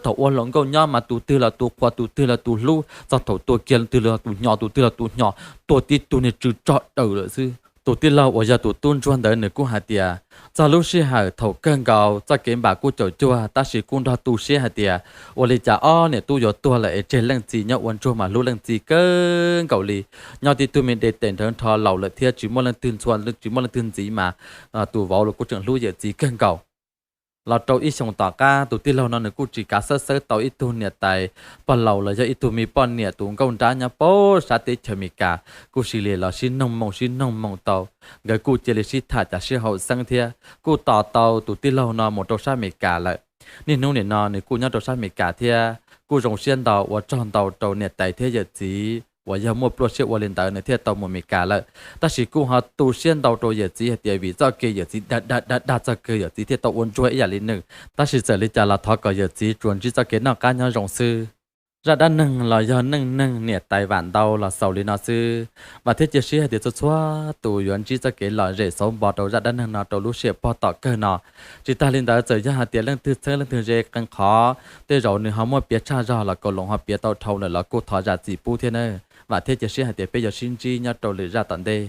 Thaum ua hluas nkauj nyob mas tus twg los tus qhuas, tus twg los tus hlub, txog thaum tuag kiag tus twg los tus hnyos, tus twg los tus hnyos, tuag tib tug niag tsw tsog daws lawm xwb. Tus tij laug uas yog tus tub ntsuag ntawd nws kuj hais tias, txog lub sij hawm thaum kawg nkaus txoj kev npam kuj caum cuag, tab sis kuj nrog tu siab hais tias, ua li cas ob niam tub yuav tuag lawm es tseg leej txiv nyob ua ntsuag mas hlub leej txiv kawg nkaus li. Nyob tib tug me de tes nrhawv nrho laus lawm thiab tsis muaj leej twg ntxhua, tsis muaj leej twg ntxiv mas tus vauv los kuj tseem hlub yawm txiv kawg nkaus. Los rau ib xyoos tom qab tus tij laug no nws kuj tsis kav xawb xawb tau ib tug niam tais pog laus los yog ib tug me poj niam tus nkauj nrab nyob puag sab teb chaws Amelikas, kuj cia li los sib noog moo sib noog moo tau. Nkawd kuj cia li sib tham cas sib haum xeeb thiab kuj tos tau tus tij laug no mus rau sab Amelikas lawm. Niaj hnub nim no nws kuj nyob rau sab Amelikas thiab kuj zoo siab ntau ua tsaug ntau rau niam tais thiab yawm txiv uas yog muaj pluaj siab ua li ntawd nws thiaj tau mus Amelikas lawm. Tab sis kuj ho tu siab ntau rau yawm txiv hais tias vim txoj kev yawm txiv dag dag dag dag txog kawg yawm txiv thiaj tau ua ntsuag ib yam li nws. Tab sis txawm li cas los thov kom yawm txiv tsuas ntsib txoj kev noj qab nyob zoo xwb. Zaj dab neeg los yog neej neeg niam tais Vam Ntau los xaus li no xwb. Vam thiab cia siab hais tias txhua txhua tus yuav ntsib txoj kev lom zem xauv npo rau zaj dab neeg no rau lub sij hawm pog tom kawg no. Tsis tag li ntawd txawm yog hais tias leej twg txheeb leej twg ze qee qhov, tej zaum nws ho muaj piav tshaj zog los kaus loos ho piav tau dhau lawm los kuj thov zam txim pub thiab nawb. Vam thiab cia siab hais tias peb yuav sib ntsib nyob rau lwm zaj tom ntej.